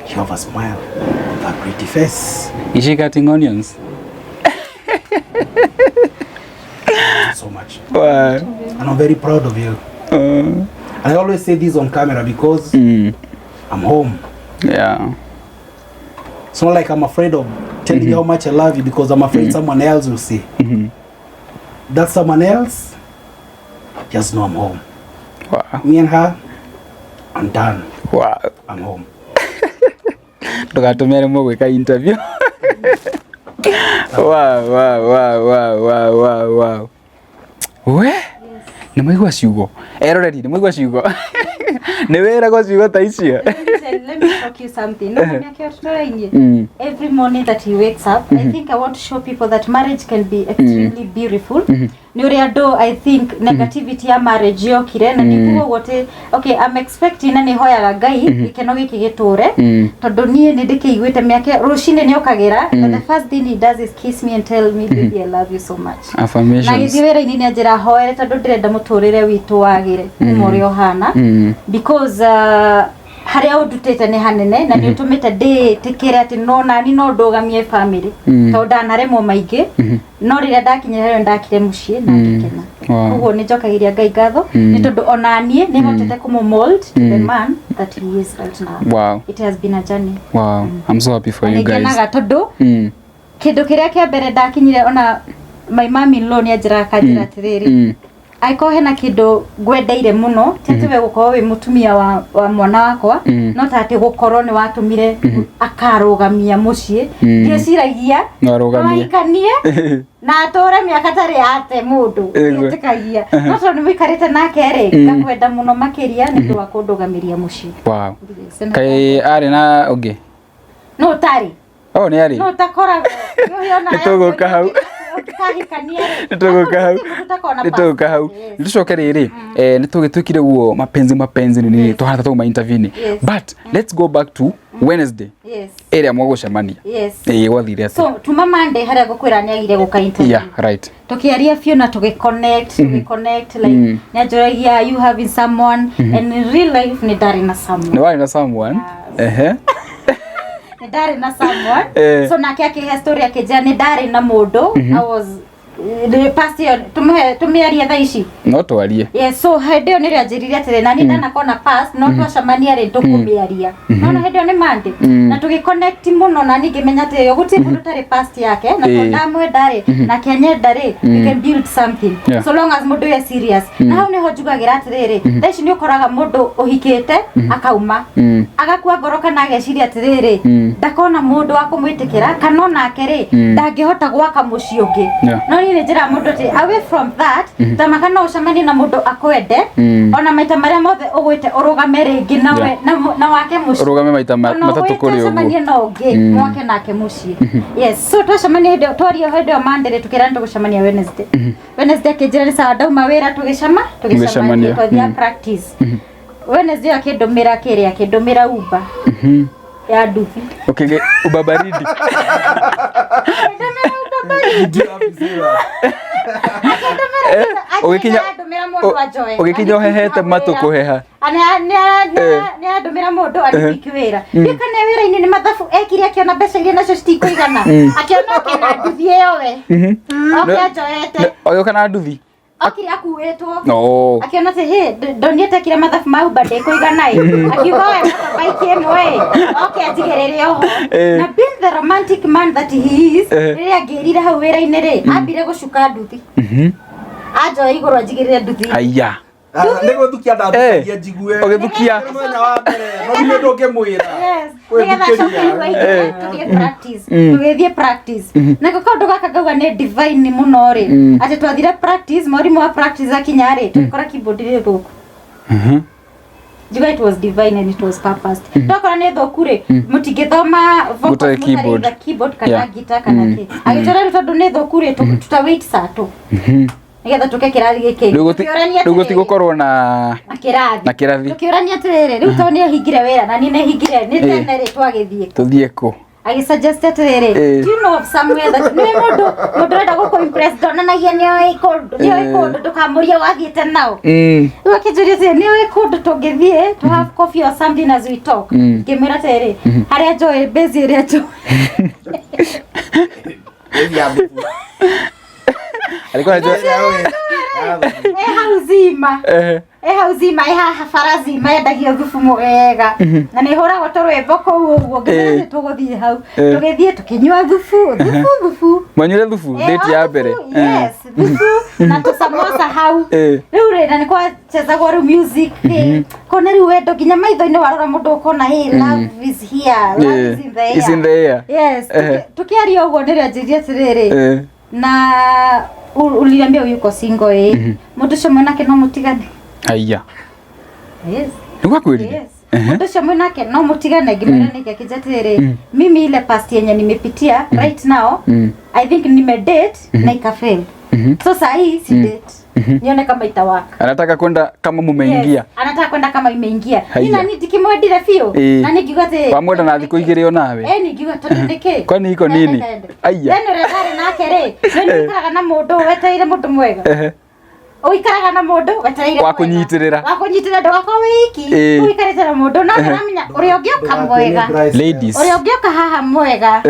you have a smile on that pretty face.
Is she cutting onions?
Thank you so much.
Wow.
And I'm very proud of you. And I always say this on camera because I'm home.
Yeah.
It's not like I'm afraid of telling you how much I love you because I'm afraid someone else will see. That someone else, just know I'm home.
Wow.
Me and her, I'm done.
Wow.
I'm home.
Ndũgatũme aremwo gwĩka interview. Wow. We? Nĩ mwaigua ciugo? Eroreri, nĩ mwaigua ciugo? Nĩ wĩragwo ciugo ta icio?
Let me shock you something. No, Every morning that he wakes up, I think I want to show people that marriage can be extremely beautiful. Nĩ ũrĩa andũ I think negativity ya marriage yokire na ndikuga ũguo atĩ okay, I'm expecting na nĩ hoyaga Ngai gĩkeno gĩkĩ gĩtũre, tondũ niĩ nĩ ndĩkĩiguĩte mĩaka rũcinĩ nĩ okagĩra, and the first thing he does is kiss me and tell me, baby, I love you so much. Na
Affirmations.
gĩthiĩ wĩra-inĩ nĩ anjĩra hoere tondũ ndĩrenda mũtũrĩre witũ wagĩre kuma ũrĩa ũhana, because harĩa ũndutĩte nĩ hanene na nĩ ũtũmĩte ndĩĩtĩkĩre atĩ no nani no ndũgamie family, tondũ ndanaremwo maingĩ, no rĩrĩa ndakinyire harĩa ndakire mũciĩ na ngĩkena.
Wow.
Koguo nĩ njokagĩria Ngai ngatho nĩ tondũ ona niĩ nĩ hotete kũmũ mold to the man that he is right now.
Wow.
It has been a journey.
Wow. I'm so happy for
Na
you guys.
nĩngenaga tondũ kĩndũ kĩrĩa kĩa mbere ndakinyire, ona my mom in law nĩ anjĩraga akanjĩra atĩrĩrĩ, angĩkorwo hena kĩndũ ngwendeire mũno, ti atĩ we gũkorwo wĩ mũtumia wa mwana wakwa, no ta atĩ gũkorwo nĩ watũmire akarũgamia mũciĩ. Ndieciragia
No arũgamie.
no ahikanie na atũre mĩaka tarĩ yate mũndũ.
Ĩguo.
Ndietĩkagia, no tondũ nĩ mũikarĩte nake rĩ, ngakwenda mũno makĩria nĩ ũndũ wa kũndũgamĩria mũciĩ.
Wow.
Yes.
Kaĩ arĩ na ũngĩ?
No ũtarĩ.
Oh, nĩ arĩ.
No ũtakoragwo.
Nĩ tũgũka hau. Nĩ tũgũka hau. Nĩ tũgũka hau. Nĩ tũcoke rĩrĩ, nĩ tũgĩtuĩkire guo mapenzi mapenzi nĩ nini tũhana ta twauma interview-inĩ.
Yes.
But let's go back to Wednesday
Yes.
ĩrĩa mwagũcemania.
Yes.
Ĩĩ gwathire atĩa?
So tuma Monday harĩa ngũkwĩra nĩ agire gũka interview.
Yeah, right.
Tukiaria biũ na tũgĩconnect, tũgĩconnect like nĩanjũragia are you having someone, and in real life nĩ ndarĩ na someone.
Nĩ warĩ na someone? Ehe.
Nĩ ndarĩ na someone.
Eh.
So nake akĩhe story akĩnjĩra nĩ ndarĩ na mũndũ. I was the past year tũmũhe tũmĩarie thaa ici.
No twarie.
Yes, so hĩndĩ ĩyo nĩrĩo anjĩrire atĩrĩ na niĩ ndanakorwo na past no twacemania rĩ tũkũmĩaria. Nona hĩndĩ ĩyo nĩ Monday na tũgĩconnect mũno na niĩ ngĩmenya atĩrĩ gũtirĩ mũndũ ũtarĩ past yake na tondũ ndamwenda rĩ nake anyenda rĩ, we can build something so long as mũndũ ũyũ e serious. Na hau nĩho njugagĩra atĩrĩrĩ, thaa ici nĩ ũkoraga mũndũ ũhikĩte akauma agakua ngoro kana ageciria atĩrĩrĩ ndakona mũndũ wa kũmwĩtĩkĩra kana onake rĩ ndangĩhota gwaka mũciĩ ũngĩ. No niĩ nĩ njĩraga mũndũ atĩ away from that, tamaka no ũcemanie na mũndũ akwende ona maita marĩa mothe ũgwĩte ũrũgame rĩngĩ nawe na wake mũciĩ.
Ũrũgame maita
Ona
matatũ
ũgwĩte
kũrĩ ũguo.
ũcemanie na ũngĩ mwake nake mũciĩ. Yes, so twacemania hĩndĩ ĩyo, twaria hĩndĩ ĩyo Monday rĩ, tũkĩra nĩ tũgũcemania Wednesday. Wednesday akĩnjĩra nĩ sawa ndauma wĩra tũgĩcema
Mũgĩcemania.
tũgĩcemania twathiaga practice. Wednesday akĩndũmĩra kĩrĩa, akĩndũmĩra Uber ya nduthi.
Ũkĩgĩ Uber baridi.
Akĩndũmĩra Uber baridi.
Did you have to say that?
Ũgĩkinya ũgĩkinya ũhehete matũ kũheha.
Nĩ andũmĩra mũndũ anipiki wĩra ndiũ kana wĩra-inĩ nĩ mathabu ekire akĩona mbeca iria nacio citikũigana akĩona oke na nduthi ĩyo we oke anjoete.
Ũgĩũka na nduthi.
Okire akuĩtwo.
Oh.
Akiona atĩ hĩ ndonire tekire mathabu ma Uber ndĩkũigana ĩ, akiuga oe motorbike ĩmwe ĩ oke anjigĩrĩre oho. Na being the romantic man that he is, rĩrĩa angĩrire hau wĩra-inĩ rĩ, ambire gũcuka nduthi anjoe igũrũ anjigĩrĩre nduthi.
Haiya.
Nĩ gũthukia ndathukagia njigue.
Ũgĩthukia.
Nĩ mũthenya wa mbere no nĩ ndũngĩmwĩra.
Yes, nĩgetha acoke rĩu aingĩre tũthiĩ practice, tũgĩthiĩ practice nako kaũndũ gaka ngauga nĩ divine mũno rĩ, atĩ twathire practice, mwarimũ wa practice akinya rĩ, tũgĩkora keyboard rĩ thũku. Njuga it was divine and it was purposed. Twakora nĩ thũku rĩ, mũtingĩthoma vocals
Mũtarĩ
mũtarĩ
keyboard.
either keyboard kana guitar kana kĩ. Agĩtwĩra rĩu tondũ nĩ thũku rĩ, tuta wait saa tũ nĩgetha tũke kĩrathi gĩkĩ.
Rĩu gũti
Tũkĩũrania
rĩu
atĩrĩrĩ,
gũtigũkorwo na
na kĩrathi
na kĩrathi.
Tũkĩũrania atĩrĩrĩ, rĩu tondũ nĩ ahingire wĩra na niĩ nĩ hingire nĩ tene rĩ, twagĩthiĩ
Tũthiĩ kũ?
Agĩsuggest atĩrĩrĩ, do you know of somewhere that nĩ mũndũ mũndũ ũrenda gũkũ impress ndonanagia nĩoĩ kũndũ, nĩoĩ kũndũ ndũkamũrie wathiĩte nao. Rĩu akĩnjũria atĩrĩ, nĩũĩ kũndũ tũngĩthiĩ to have coffee or something as we talk? Ngĩmwĩra atĩrĩrĩ, harĩa njũĩ base ĩrĩa njũĩ.
Alikuwa anajua
E hau zima. E hau zima, e haha bara zima yendagio thubu mwega na nĩ hũragwo tũrwĩmbo kũu ũguo. Ngĩmwĩra nĩ tũgũthiĩ hau. Tũgĩthiĩ tũkĩnyua thubu thubu thubu.
Mwanyuire thubu date ya mbere.
Yes, thubu na tũsamosa hau. Rĩu rĩ, na nĩ kwachezagwo rĩu music ĩ kona rĩu wendo nginya maitho-inĩ warora mũndũ ũkona hey, love is here, love is in the air.
Is in the air.
Yes, tũkĩaria ũguo nĩrĩo anjĩrire atĩrĩrĩ, na uliniambia yuko single ĩ, mũndũ ũcio mwenake no mũtigane.
Haiya.
Yes.
Nĩ gwakwĩrire?
Yes. Mũndũ ũcio mwenake no mũtigane. Ngĩmwĩra nĩkĩ, akĩnjĩra atĩrĩrĩ, mimi ile past yenye nimepitia right now, I think nimedate na ikafail, so saa hii si date nione kama itawaka.
Anataka kwenda kama mumeingia.
Yes, anataka kwenda kama imeingia.
Haiya.
Ni nani ndikimwendire biũ na ningiuga atĩ
Wamwenda na thikũ igĩrĩ onawe.
Eh, ningiuga tondũ nĩkĩ?
Kwani iko nini? Aya.
Then ũrĩa ndarĩ nake rĩ, nĩ ũikaraga na mũndũ wetereire mũndũ mwega. Ũikaraga na mũndũ wetereire
Wa
mwega.
kũnyitĩrĩra.
Wa kũnyitĩrĩra ndũgakorwo wĩ iki. Ũikarĩte na mũndũ no ndũramenya ũrĩa ũngĩũka mwega.
Ladies.
Ũrĩa ũngĩũka haha mwega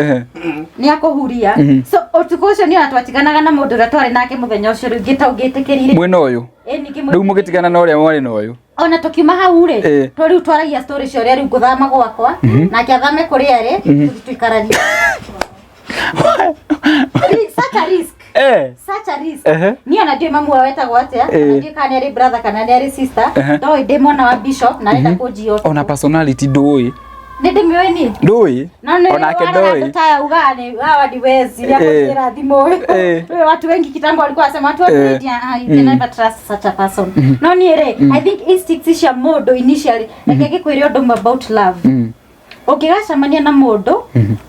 nĩ akũhuria. So ũtukũ ũcio nĩ ona twatiganaga na mũndũ ũrĩa twarĩ nake mũthenya ũcio rĩu ngĩta ũngĩtĩkĩrire.
Mwena ũyũ.
Ĩ ningĩ
Rĩu mũgĩtigana na ũrĩa mwarĩ na ũyũ.
Ona tukiuma hau rĩ, to rĩu twaragia story cia ũrĩa rĩu ngũthama gwakwa nake athame kũrĩa rĩ, tũthiĩ tũikaranie. Such a risk. Such a risk. Niĩ ona ndiũĩ mamu wao wetagwo atĩa, ona ndiũĩ kana nĩ arĩ brother kana nĩ arĩ sister, ndoĩ ndĩ mwana wa bishop na arenda kũnjia ũtukũ.
Ona personality ndũĩ.
Nĩ ndĩmĩũĩ niĩ.
Ndũĩ.
No nĩ
Onake
warora
ndoĩ.
andũ ta aya ugaga nĩ hawa ni wezi nĩ akũnjĩra thimũ. Rĩu watu wengi kitambo walikuwa wasema watu wa media, ah, you can never trust such a person. No niĩ rĩ, I think instincts cia mũndũ initially, reke ngĩkwĩre ũndũ ũmwe about love. Ũngĩgacemania na mũndũ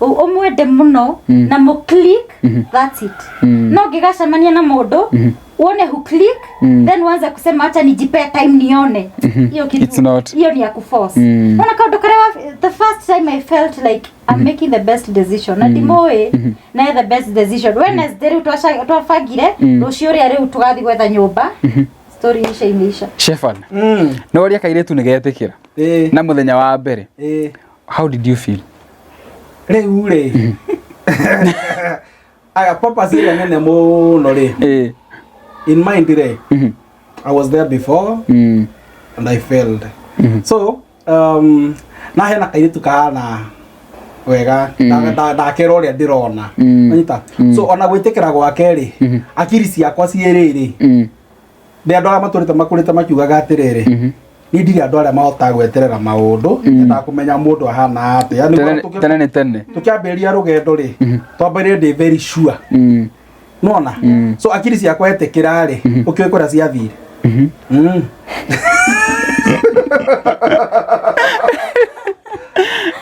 ũmwende mũno na mũ click, that's it. No ũngĩgacemania na mũndũ uone hu click, then uanze kusema acha nijipe time nione hiyo kitu,
It's not.
Hiyo ni ya kuforce. Ona kaũndũ karĩa the first time I felt like I'm making the best decision na ndimũĩ na the best decision, Wednesday rĩu twabangire rũciũ ũrĩa rĩu tũgathiĩ gwetha nyũmba, story isha imeisha.
Shefan, nĩ woria kairĩtu nĩ getĩkĩra na mũthenya wa mbere, how did you feel?
Rĩu rĩ, aya purpose ĩrĩa nene mũno rĩ, in mind rĩ, I was there before and I failed. So na hena kairĩtu kahana wega, ndakera ũrĩa ndĩrona. Wanyita? So ona gwĩtĩkĩra gwake rĩ, akiri ciakwa ciĩ rĩrĩ, nĩ andũ arĩa matũrĩte makũrĩte makiugaga atĩrĩrĩ, niĩ ndirĩ andũ arĩa mahotaga gweterera maũndũ, nyendaga kũmenya mũndũ ahana atĩa. Nĩguo
Tene tene nĩ tene.
Tũkĩambĩrĩria rũgendo rĩ, twambĩrĩrie ndĩ very sure. Nona so akiri ciakwa etĩkĩra rĩ, ũkĩũĩ kũrĩa ciathire.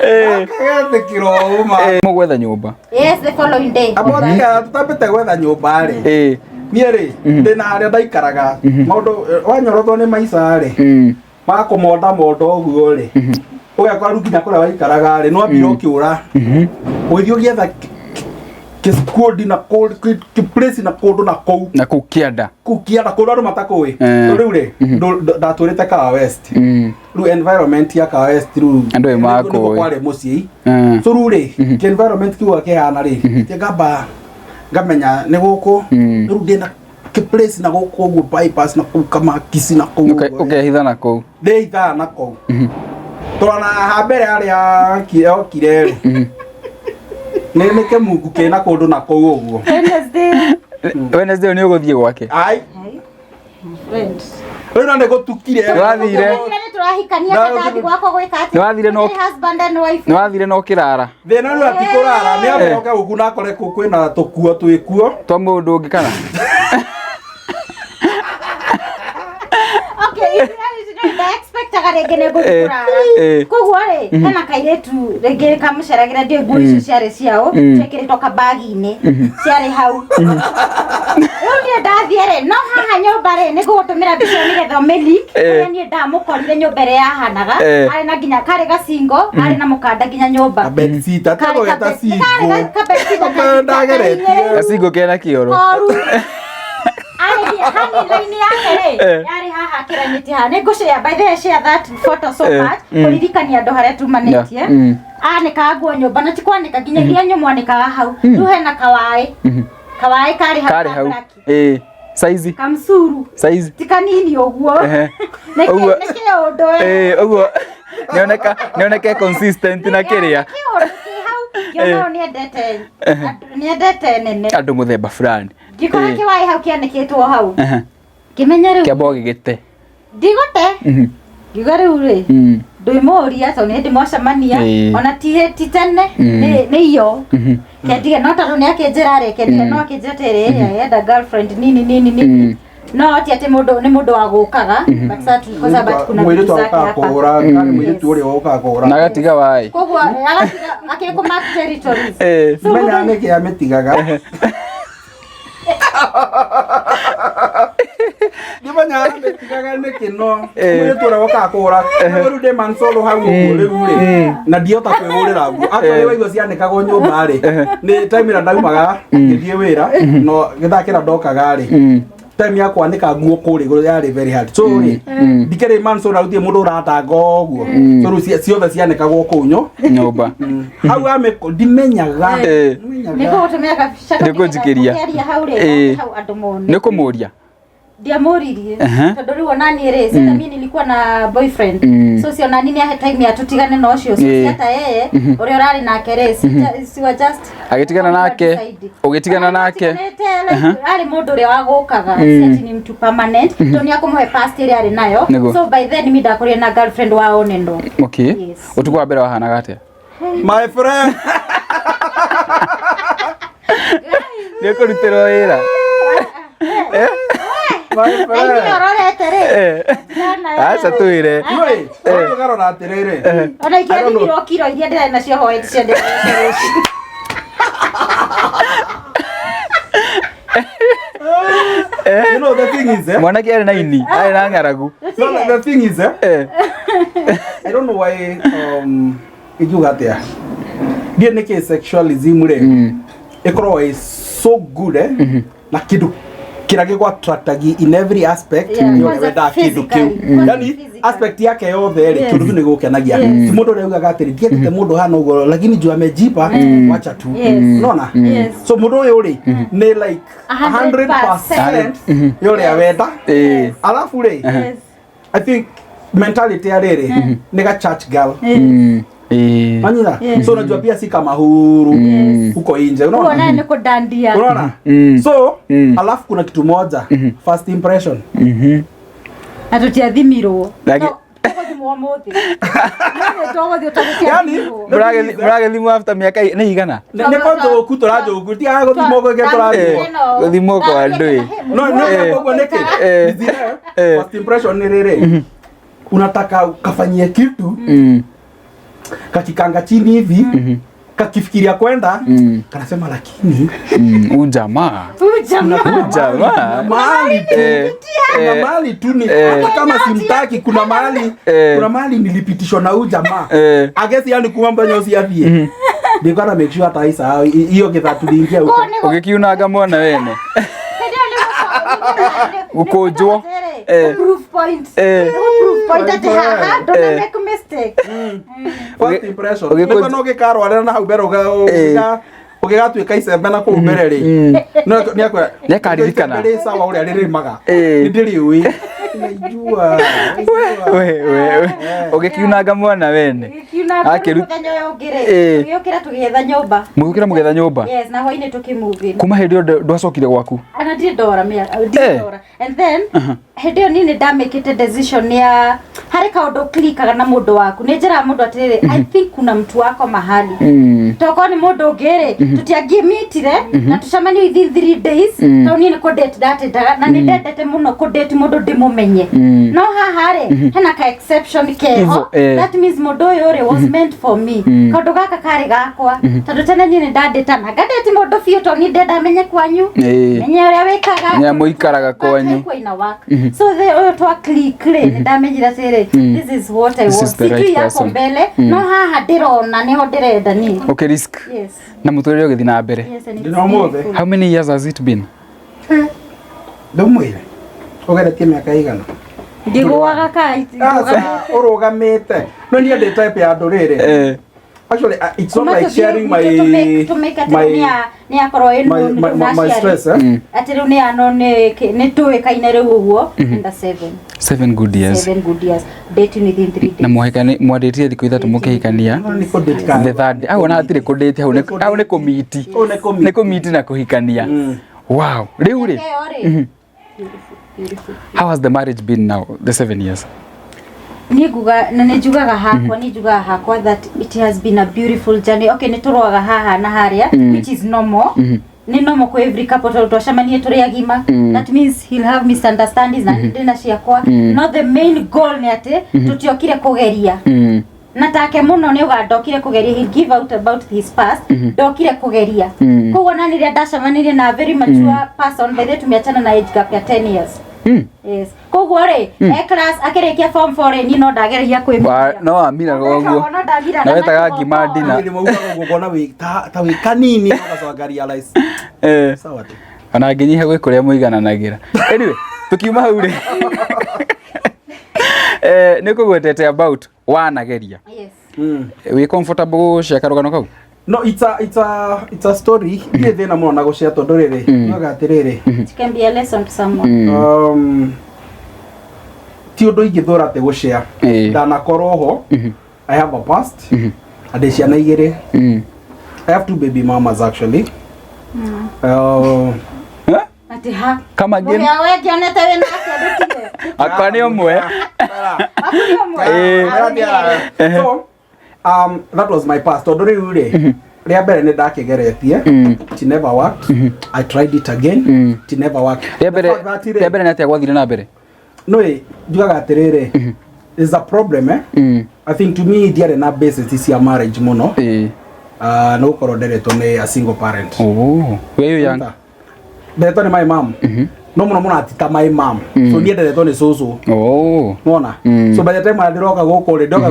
Akĩgetĩkĩra ũma.
Mũgwetha nyũmba?
Yes, the following day.
Ambotiga tutambĩte gwetha nyũmba rĩ, niĩ rĩ, ndĩna harĩa ndaikaraga maũndũ wanyorothwo nĩ maica rĩ, makũmonda monda ũguo rĩ, ũgekora rĩu nginya kũrĩa waikaraga rĩ, nĩwambire ũkĩũra, ũgĩthiĩ ũgĩetha kĩskundi na kĩplace na kũndũ na kũu.
Na kũu kĩanda.
Kũu kĩanda, kũndũ andũ matakũĩ. Tondũ rĩu rĩ, ndatũrĩte Kahawa West. Rĩu environment ya Kahawa West rĩu
Andũ ĩ makũĩ.
Nĩkuo kwarĩ mũciĩ. So rĩu rĩ, kĩ environment kĩu kĩhana rĩ, ngamba ngamenya nĩ gũkũ. Rĩu ndĩna kĩplace na gũkũ ũguo bypass na kũu kamakisi na kũu ũguo.
Ũkehitha na kũu.
Ndĩithaga na kũu tũrona ha mbere harĩa okire rĩ, nĩ kĩmungu kĩna kũndũ na kũu ũguo.
Wednesday.
Wednesday nĩ ũgũthiĩ gwake?
Ai.
Friend.
Rĩu no nĩ gũtukire.
Nĩwathire?
Nĩ tũrahikania kandathi gwakwa gwĩka atĩa?
Nĩwathire no-
Husband and wife.
Nĩ wathire na ũkĩrara?
Thĩna rĩu atikũrara, nĩ amboke gũku na akore kũ kwĩna tũkuo twĩkuo.
Twa mũndũ ũngĩ kana?
Okay, in reality no ndaexpectaga rĩngĩ nĩ ngũthiĩ kũrara. Koguo rĩ, hena kairĩtu rĩngĩ kamũceragĩra, ndiũĩ nguo icio ciarĩ ciao, ciekĩrĩtwo kabagi-inĩ, ciarĩ hau. Rĩu niĩ ndathiĩ rĩ, no haha nyũmba rĩ, nĩ ngũgũtũmĩra mbica ĩyo nĩgetha ũmĩlink, kũrĩa niĩ ndamũkorire nyũmba ĩrĩa yahanaga, arĩ na nginya karĩ gacingo, arĩ na mũkanda nginya nyũmba.
Kabedsitter.
Karĩ
Tigũgeta
karĩ
single.
kabedsitter
Ndageretie.
Gacingo kena kĩoro.
Koru. Arĩ hani line yake rĩ, yarĩ haha kĩranĩtie haha. Nĩ ngũshare, by the way, share that photo so much, kũririkania andũ harĩa tumanĩtie. Anĩkaga nguo nyũmba na ti kwanĩka nginya iria nyũmũ anĩkaga hau. Rĩu hena kawaĩ, kawaĩ karĩ hau
Karĩ
ka
hau.
black.
Saizi?
Kamcuru.
Saizi?
Ti kanini ũguo. Nĩ nĩ kĩũndũ.
Ũguo nĩoneka nĩoneke consistent na kĩrĩa.
Kĩũndũ kĩ hau ngĩona ũyũ nĩendete nĩendete nene.
Andũ mũthemba fulani.
Ngĩkora kĩwaĩ hau kĩanĩkĩtwo hau, ngĩmenya rĩu
Kĩamba ũgĩgĩte.
Ndigote. Ngiuga rĩu rĩ, ndwĩmũria tondũ nĩ hĩndĩ mwacemania, ona ti tene, nĩ iyo kendige no tondũ nĩ akĩnjĩra rĩ, kendige no akĩnjĩra atĩrĩ, ĩrĩa enda girlfriend nini nini nini, no ti atĩ mũndũ nĩ mũndũ wa gũkaga, but sasa tulikosa, but kuna vitu
Mũirĩtu
zake
okaga
hapa.
kũgũra karĩ mũirĩtu ũrĩa ũkaga kũgũra.
Na agatiga waĩ.
Koguo agatiga akĩkũ mark territories. So
Menya
mũndũ-
nĩkĩ amĩtigaga. Ndimenyaga amĩtigaga nĩkĩ, no mũirĩtu ũrĩa wokaga kũgũra rĩu ndĩ mansolo hau ũguo rĩu rĩ, na ndiota kwĩhũrĩra nguo. Actually waigua cianĩkagwo nyũmba rĩ, nĩ time ĩrĩa ndaumaga ngĩthiĩ wĩra, no gĩthaa kĩrĩa ndokaga rĩ, time ya kwanĩka nguo kũrĩa igũrũ yarĩ very hard. So rĩ, ndikĩrĩ mansolo na gũtirĩ mũndũ ũratanga ũguo, so rĩu ciothe cianĩkagwo kũu
Nyũmba.
Hau amĩkũ ndimenyaga. Ndimenyaga.
Nĩ ngũgũtũmĩra kabica.
Nĩngũnjikĩria.
Ũkĩaria hau rĩ, hau andũ mone.
Nĩ kũmũria.
Ndiamũririe tondũ rĩu onani rĩ, sasa mimi nilikuwa na boyfriend, so si onani nĩ ahe time ya tutigane na ũcio, so si hata yeye ũrĩa ũrarĩ nake rĩ, si wa just
Agĩtigana nake,
decide.
ũgĩtigana nake.
Matiganĩte, like, arĩ mũndũ ũrĩa wagũkaga, si ati ni mtu permanent, tondũ nĩ akũmũhe past ĩrĩa arĩ nayo. So by then mi ndakorire na girlfriend wa onendo. Yes.
Ũtukũ wa mbere wahanaga atĩa?
My friend.
Nĩ ũkũrutĩrwo wĩra.
My
Na inyuĩ
friend.
ũrorete rĩ.
Aca twĩre.
Oi, ũgarora atĩrĩrĩ.
Ona
I don't know.
ingĩathimirwo kiro iria ndĩrarĩ nacio hwaĩ cio ndĩrarĩ nacio rũciũ.
You know the thing is, eh?
Mwanake arĩ na ini, arĩ na ng'aragu.
No, no, the thing is, eh? I don't know why ingiuga atĩa. Ndiĩ nĩkĩ sexualism rĩ ĩkoragwo ĩ so good, eh? Na kĩndũ kĩrĩa gĩgũ attractagi in every aspect.
Yeah,
Nĩ ũrĩa
kwanza
wendaga kĩndũ kĩu.
physically, kwanza
Yani
physically.
aspect yake yothe rĩ,
Yes.
kĩndũ kĩu nĩ gũkenagia.
Yes.
Ti mũndũ ũrĩa ugaga atĩrĩ, ndiendete mũndũ hana ũguo, lakini juu amejipa, wacha tu.
Yes.
Unaona?
Yes.
So mũndũ ũyũ rĩ, nĩ like
100%
100% ya ũrĩa wenda. Alafu rĩ,
Yes.
I think mentality ya rĩrĩ nĩ ga church girl. Manyira.
Yes.
So unajua pia si kama huru huko nje,
Ũguo
unaona?
naye nĩ kũndandia.
Unaona? So alafu kuna kitu moja, first impression.
Na tũtiathimirwo. Tũgũthimwo ũmũthĩ. Nĩ tũgũthiĩ tũgũtiathirwo.
Mũragĩthimwo after mĩaka nĩ igana?
Nĩ kwa njũku tũranjũku, tigaga gũthimwo gwĩke tũrathimwo.
Gũthimwo kwa andũ ĩ.
No, no, koguo nĩkĩ? Zile, first impression nĩ rĩrĩ, unataka ukafanyie kitu kakikanga chini hivi, kakifikiria kwenda, kanasema lakini
Ujamaa.
Ujamaa.
Ujamaa.
mahali tu, kuna mahali tu ni hata kama simtaki, kuna mahali, kuna mahali nilipitishwa na huyu jamaa. Agesi yani kuma mbenyo si athie ndikwana make sure hata aisahau hiyo githaa tuliingia huko.
Ũgĩkiunanga mwana wene. Gũkũnjwo.
Proof point. Proof point atĩ haha ndũna make mistake.
First impression. Nĩguo no gĩkarwarĩra na hau mbere ũgĩgatuĩka icembe na kũu mbere rĩ, no nĩakwĩra
Nĩakaririkana.
icembe rĩ sawa ũrĩa rĩrĩmaga. Nĩndĩrĩũĩ, naijua.
We, we, we. Ũgĩkiunanga mwana wene.
Gĩkiuna mũthenya ũyũ ũngĩ rĩ, tũgĩũkĩra tũgĩetha nyũmba.
Mũgĩũkĩra mũgĩetha nyũmba.
Yes, na hwainĩ tũkĩmove in.
Kuma hĩndĩ ĩyo ndwacokire gwaku.
Ana ndirĩ ndora ndirĩ ndora. And then hĩndĩ ĩyo niĩ nĩ ndamĩkĩte decision ya harĩ kaũndũ click-aga na mũndũ waku. Nĩ njĩraga mũndũ atĩrĩrĩ, I think kuna mtu wako mahali. Tokorwo nĩ mũndũ ũngĩ rĩ, tũtiangĩmitire na tũcemanie within 3 days. Tondũ niĩ nĩ kũ-date ndatĩndaga na nĩ ndendete mũno kũ-date mũndũ ndĩmũmenye. No haha rĩ, hena ka exception keho.
Ivo, eh.
That means mũndũ ũyũ rĩ was meant for me. Kaũndũ gaka karĩ gakwa. Tondũ tene niĩ nĩ ndandĩta na ngandĩti mũndũ biũ tondũ niĩ ndenda menye kwanyu. Menye ũrĩa wĩkaga.
Menye mũikaraga kwanyu.
But haikuwa ina work. So the ũyũ twa click rĩ, nĩ ndamenyire atĩrĩ, this is what I
This
want.
is the right
Sijui yako
person.
mbele, no haha ndĩrona nĩho ndĩrenda niĩ.
Ũkĩ risk.
Yes.
Na mũtũrĩre ũgĩthiĩ na mbere.
Yes, and it's
Ndĩna ũmũthĩ.
beautiful.
How many years has it been?
Ndũmwĩre ũgeretie mĩaka igana.
Ngĩgũaga ka
Aca, ũrũgamĩte no niĩ ndĩ type ya andũ rĩrĩ. Actually, it's not like sharing my my
nĩ akorwo ĩ
my my, my, my stress, eh?
atĩ rĩu nĩ ano nĩ tũĩkaine rĩu ũguo and seven
7 good years.
7 good years, dating within 3
Na
days.
mwahikani mwandĩtire thikũ 3 mũkĩhikania.
No, nĩ kũ-date kana?
The third. Hau ona hatirĩ kũ-date, hau nĩ hau nĩ kũmiti.
Kũu nĩ kũmeet.
Nĩ kũmiti na kũhikania. Wow. Rĩu rĩ,
Ĩyo rĩ, beautiful, beautiful.
how has the marriage been now, the 7 years?
Niĩ nguga na nĩ njugaga hakwa, nĩ njugaga hakwa that it has been a beautiful journey. Okay, nĩ tũrũaga haha na harĩa, which is normal. Nĩ normal kwa every couple tondũ twacemanie tũrĩ agima. That means he'll have misunderstandings na ndĩ na ciakwa. No the main goal nĩ atĩ tũtiokire kũgeria. Na take mũno nĩ uga ndokire kũgeria, he'll give out about his past, ndokire kũgeria. Koguo na rĩrĩa ndacemanirie na a very mature person, by the way tumeachana na age gap ya 10 years. Yes. Koguo rĩ, e class akĩrĩkia form 4 rĩ, niĩ no ndageragia kwĩmenya.
No wamiraga ũguo.
No ndamiraga
Na wetaga
na
ngima ndina.
Nĩ maugaga ũguo ũkona wĩ ta wĩ kanini ũgacoka realize sawa tu.
Ona ngĩnyiha gwĩ kũrĩa mũigananagĩra. Anyway, tukiuma hau rĩ, nĩ kũgwetete about wanageria.
Yes.
Wĩ comfortable gũshare karũgano kau?
No, it's a story. Ndirĩ thĩna mũno na gũshare tondũ rĩrĩ, nyoga atĩrĩrĩ,
It can be a lesson to someone.
Ti ũndũ ingĩthũra atĩ gũshare. Ndanakorwo ho. I have a past. Na ndĩ ciana igĩrĩ. I have two baby mamas actually.
Huh?
Atĩ ha.
Come again.
Mũhĩa we ngĩonete wĩ nake ndũtige.
Akwa nĩ ũmwe.
Waku nĩ ũmwe? Ah, nĩ erĩ.
So, that was my past. Tondũ rĩu rĩ, Rĩa mbere nĩ ndakĩgeretie. It never worked. I tried it again. It never worked.
Rĩa mbere,
The fact that rĩ,
rĩa mbere nĩ atĩa gwathire na mbere?
No ĩ, njugaga atĩrĩrĩ, is a problem, eh? I think to me ndiarĩ na basis cia marriage mũno. Nĩ gũkorwo nderetwo nĩ a single parent.
Oh, were you young?
Nderetwo nĩ my mom, no mũno mũno atita my mom, so niĩ nderetwo nĩ cũcũ.
Oh.
Nona so by the time ndĩroka gũkũ rĩ, ndoka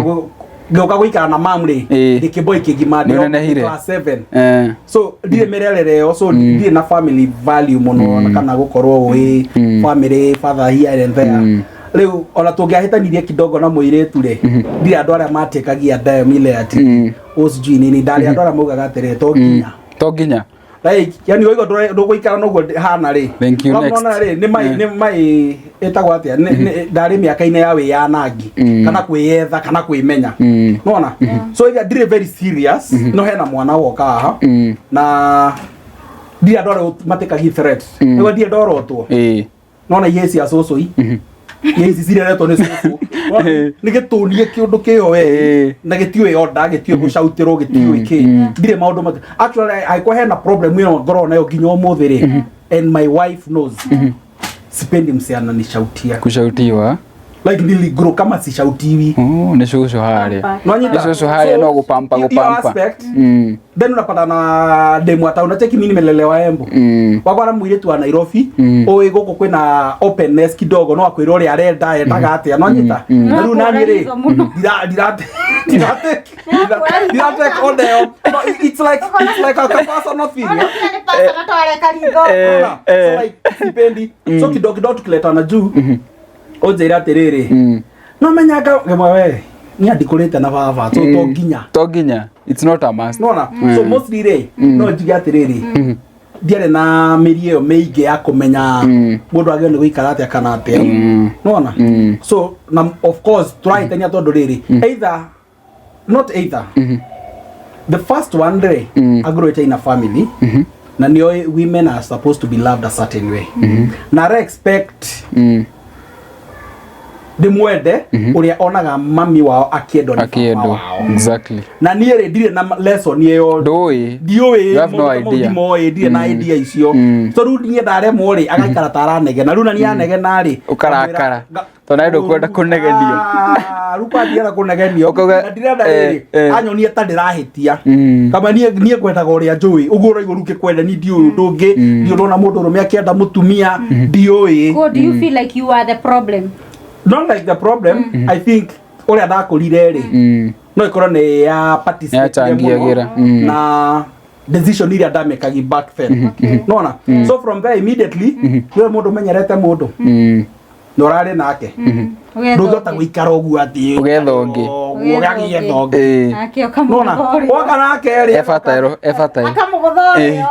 ngĩũka gũikara na mam rĩ, ndĩ kĩboy kĩgima,
Nĩ ũnenehire.
class 7.
Eh.
So ndirĩ mĩrerere ĩyo, so ndirĩ na family value mũno na kana gũkorwo wĩ family father here and there. Rĩu ona tũngĩahĩtanirie kidogo na mũirĩtu rĩ, ndirĩ andũ arĩa matĩkagia dem ile ati o sijui nini, ndarĩ andũ arĩa maugaga atĩrĩ, to nginya.
To nginya.
Like, yani waigua ndũgũikara noguo hana rĩ.
Thank you, next.
Nona rĩ, nĩ mai nĩ mai ĩtagwo atĩa, ndarĩ mĩaka-inĩ ya wĩyanangi kana kwĩyetha kana kwĩmenya. Nona so ĩrĩa ndirĩ very serious, no hena mwana woka haha na ndirĩ andũ arĩa matĩkagi threat, nĩguo ndirĩ ndorotwo. Nona ihe cia cũcũ i ihe ici cireretwo nĩ cũcũ. Nona, nĩ gĩtũnie kĩũndũ kĩo we na gĩtiũĩ order, gĩtiũĩ gũcautĩrwo, gĩtiũĩ kĩ, ndirĩ maũndũ mati. Actually, angĩkorwo hena problem ĩno ngoragwo nayo nginya ũmũthĩ rĩ, and my wife knows, sipendi msee ananishautia.
Kushautiwa.
Like, niligrow kama sishautiwi.
Oh, nĩ cũcũ harĩa.
Nwanyita?
Nĩ cũcũ harĩa no gũpampa
Hiyo
gũpampa.
aspect, then unapata na demu ata unacheki mimi nimelelewa Embu, wakora mũirĩtu wa Nairobi ũĩ gũkũ kwĩna openness kidogo, no akwĩra ũrĩa arenda, endaga atĩa, nonyita? Na rĩu naniĩ rĩ,
Nĩwakũra mũno.
Ndira take order ĩyo. No, it's like a personal thing, yeah? Unaona? So like, sipendi. So kidogo kidogo tukiletana juu, ũnjĩre atĩrĩrĩ, no menyaga ngemwe we niĩ andikũrĩte na baba, so to nginya.
To nginya. It's not a must.
Nona so mostly rĩ, no njuge atĩrĩrĩ, ndiarĩ na mĩri ĩyo mĩingĩ ya kũmenya mũndũ agĩrĩirwo nĩ gũikara atĩa kana atĩa. Nona so na of course tũrahĩtania tondũ rĩrĩ, either not either the first one rĩ, agrowete in a family na nĩoĩ women are supposed to be loved a certain way, na ara expect ndĩmwende ũrĩa onaga mami wao akĩendwo nĩ baba
Akĩendwo.
wao.
Exactly.
Na niĩ rĩ, ndirĩ na lesson ĩyo.
Ndũĩ.
Ndiũĩ.
You have no
maũndũ ta mau
idea.
ndimoĩ, ndirĩ na idea icio. So rĩu niĩ ndaremwo rĩ, agaikara ta aranegena, rĩu na niĩ anegena rĩ,
Ũkarakara. Tondũ nawe ndũkwenda kũnegenio.
Ah, rĩu kwandiara kũnegenio.
Ũkauga,
Na ndirenda
eh,
rĩrĩ, anyonie ta ndĩrahĩtia. Kama niĩ ngwendaga ũrĩa njũĩ ũguo ũraigua, rĩu ngĩkwenda niĩ ndiũĩ ũndũ ũngĩ, ndiũ ndona mũndũ ũrũme akĩenda mũtumia, ndiũĩ.
Go, do you feel like you are the problem?
Not like the problem. I think ũrĩa ndakũrire rĩ, no ĩkorwo nĩ ya participate
Yachangiagĩra.
Na decision iria ndamekagi back then. Nona so from there immediately niwe mũndũ ũmenyerete mũndũ na ũrarĩ nake, ndũngĩhota gũikara ũguo atĩ
Ũgetha ũngĩ.
Ũguo ũgagĩetha ũngĩ.
Nake
Nona
ũkamũgũtha ũrĩo.
woka nake rĩ,
Ebataĩrwo ebataĩrwo.
Akamũgũtha ũrĩo.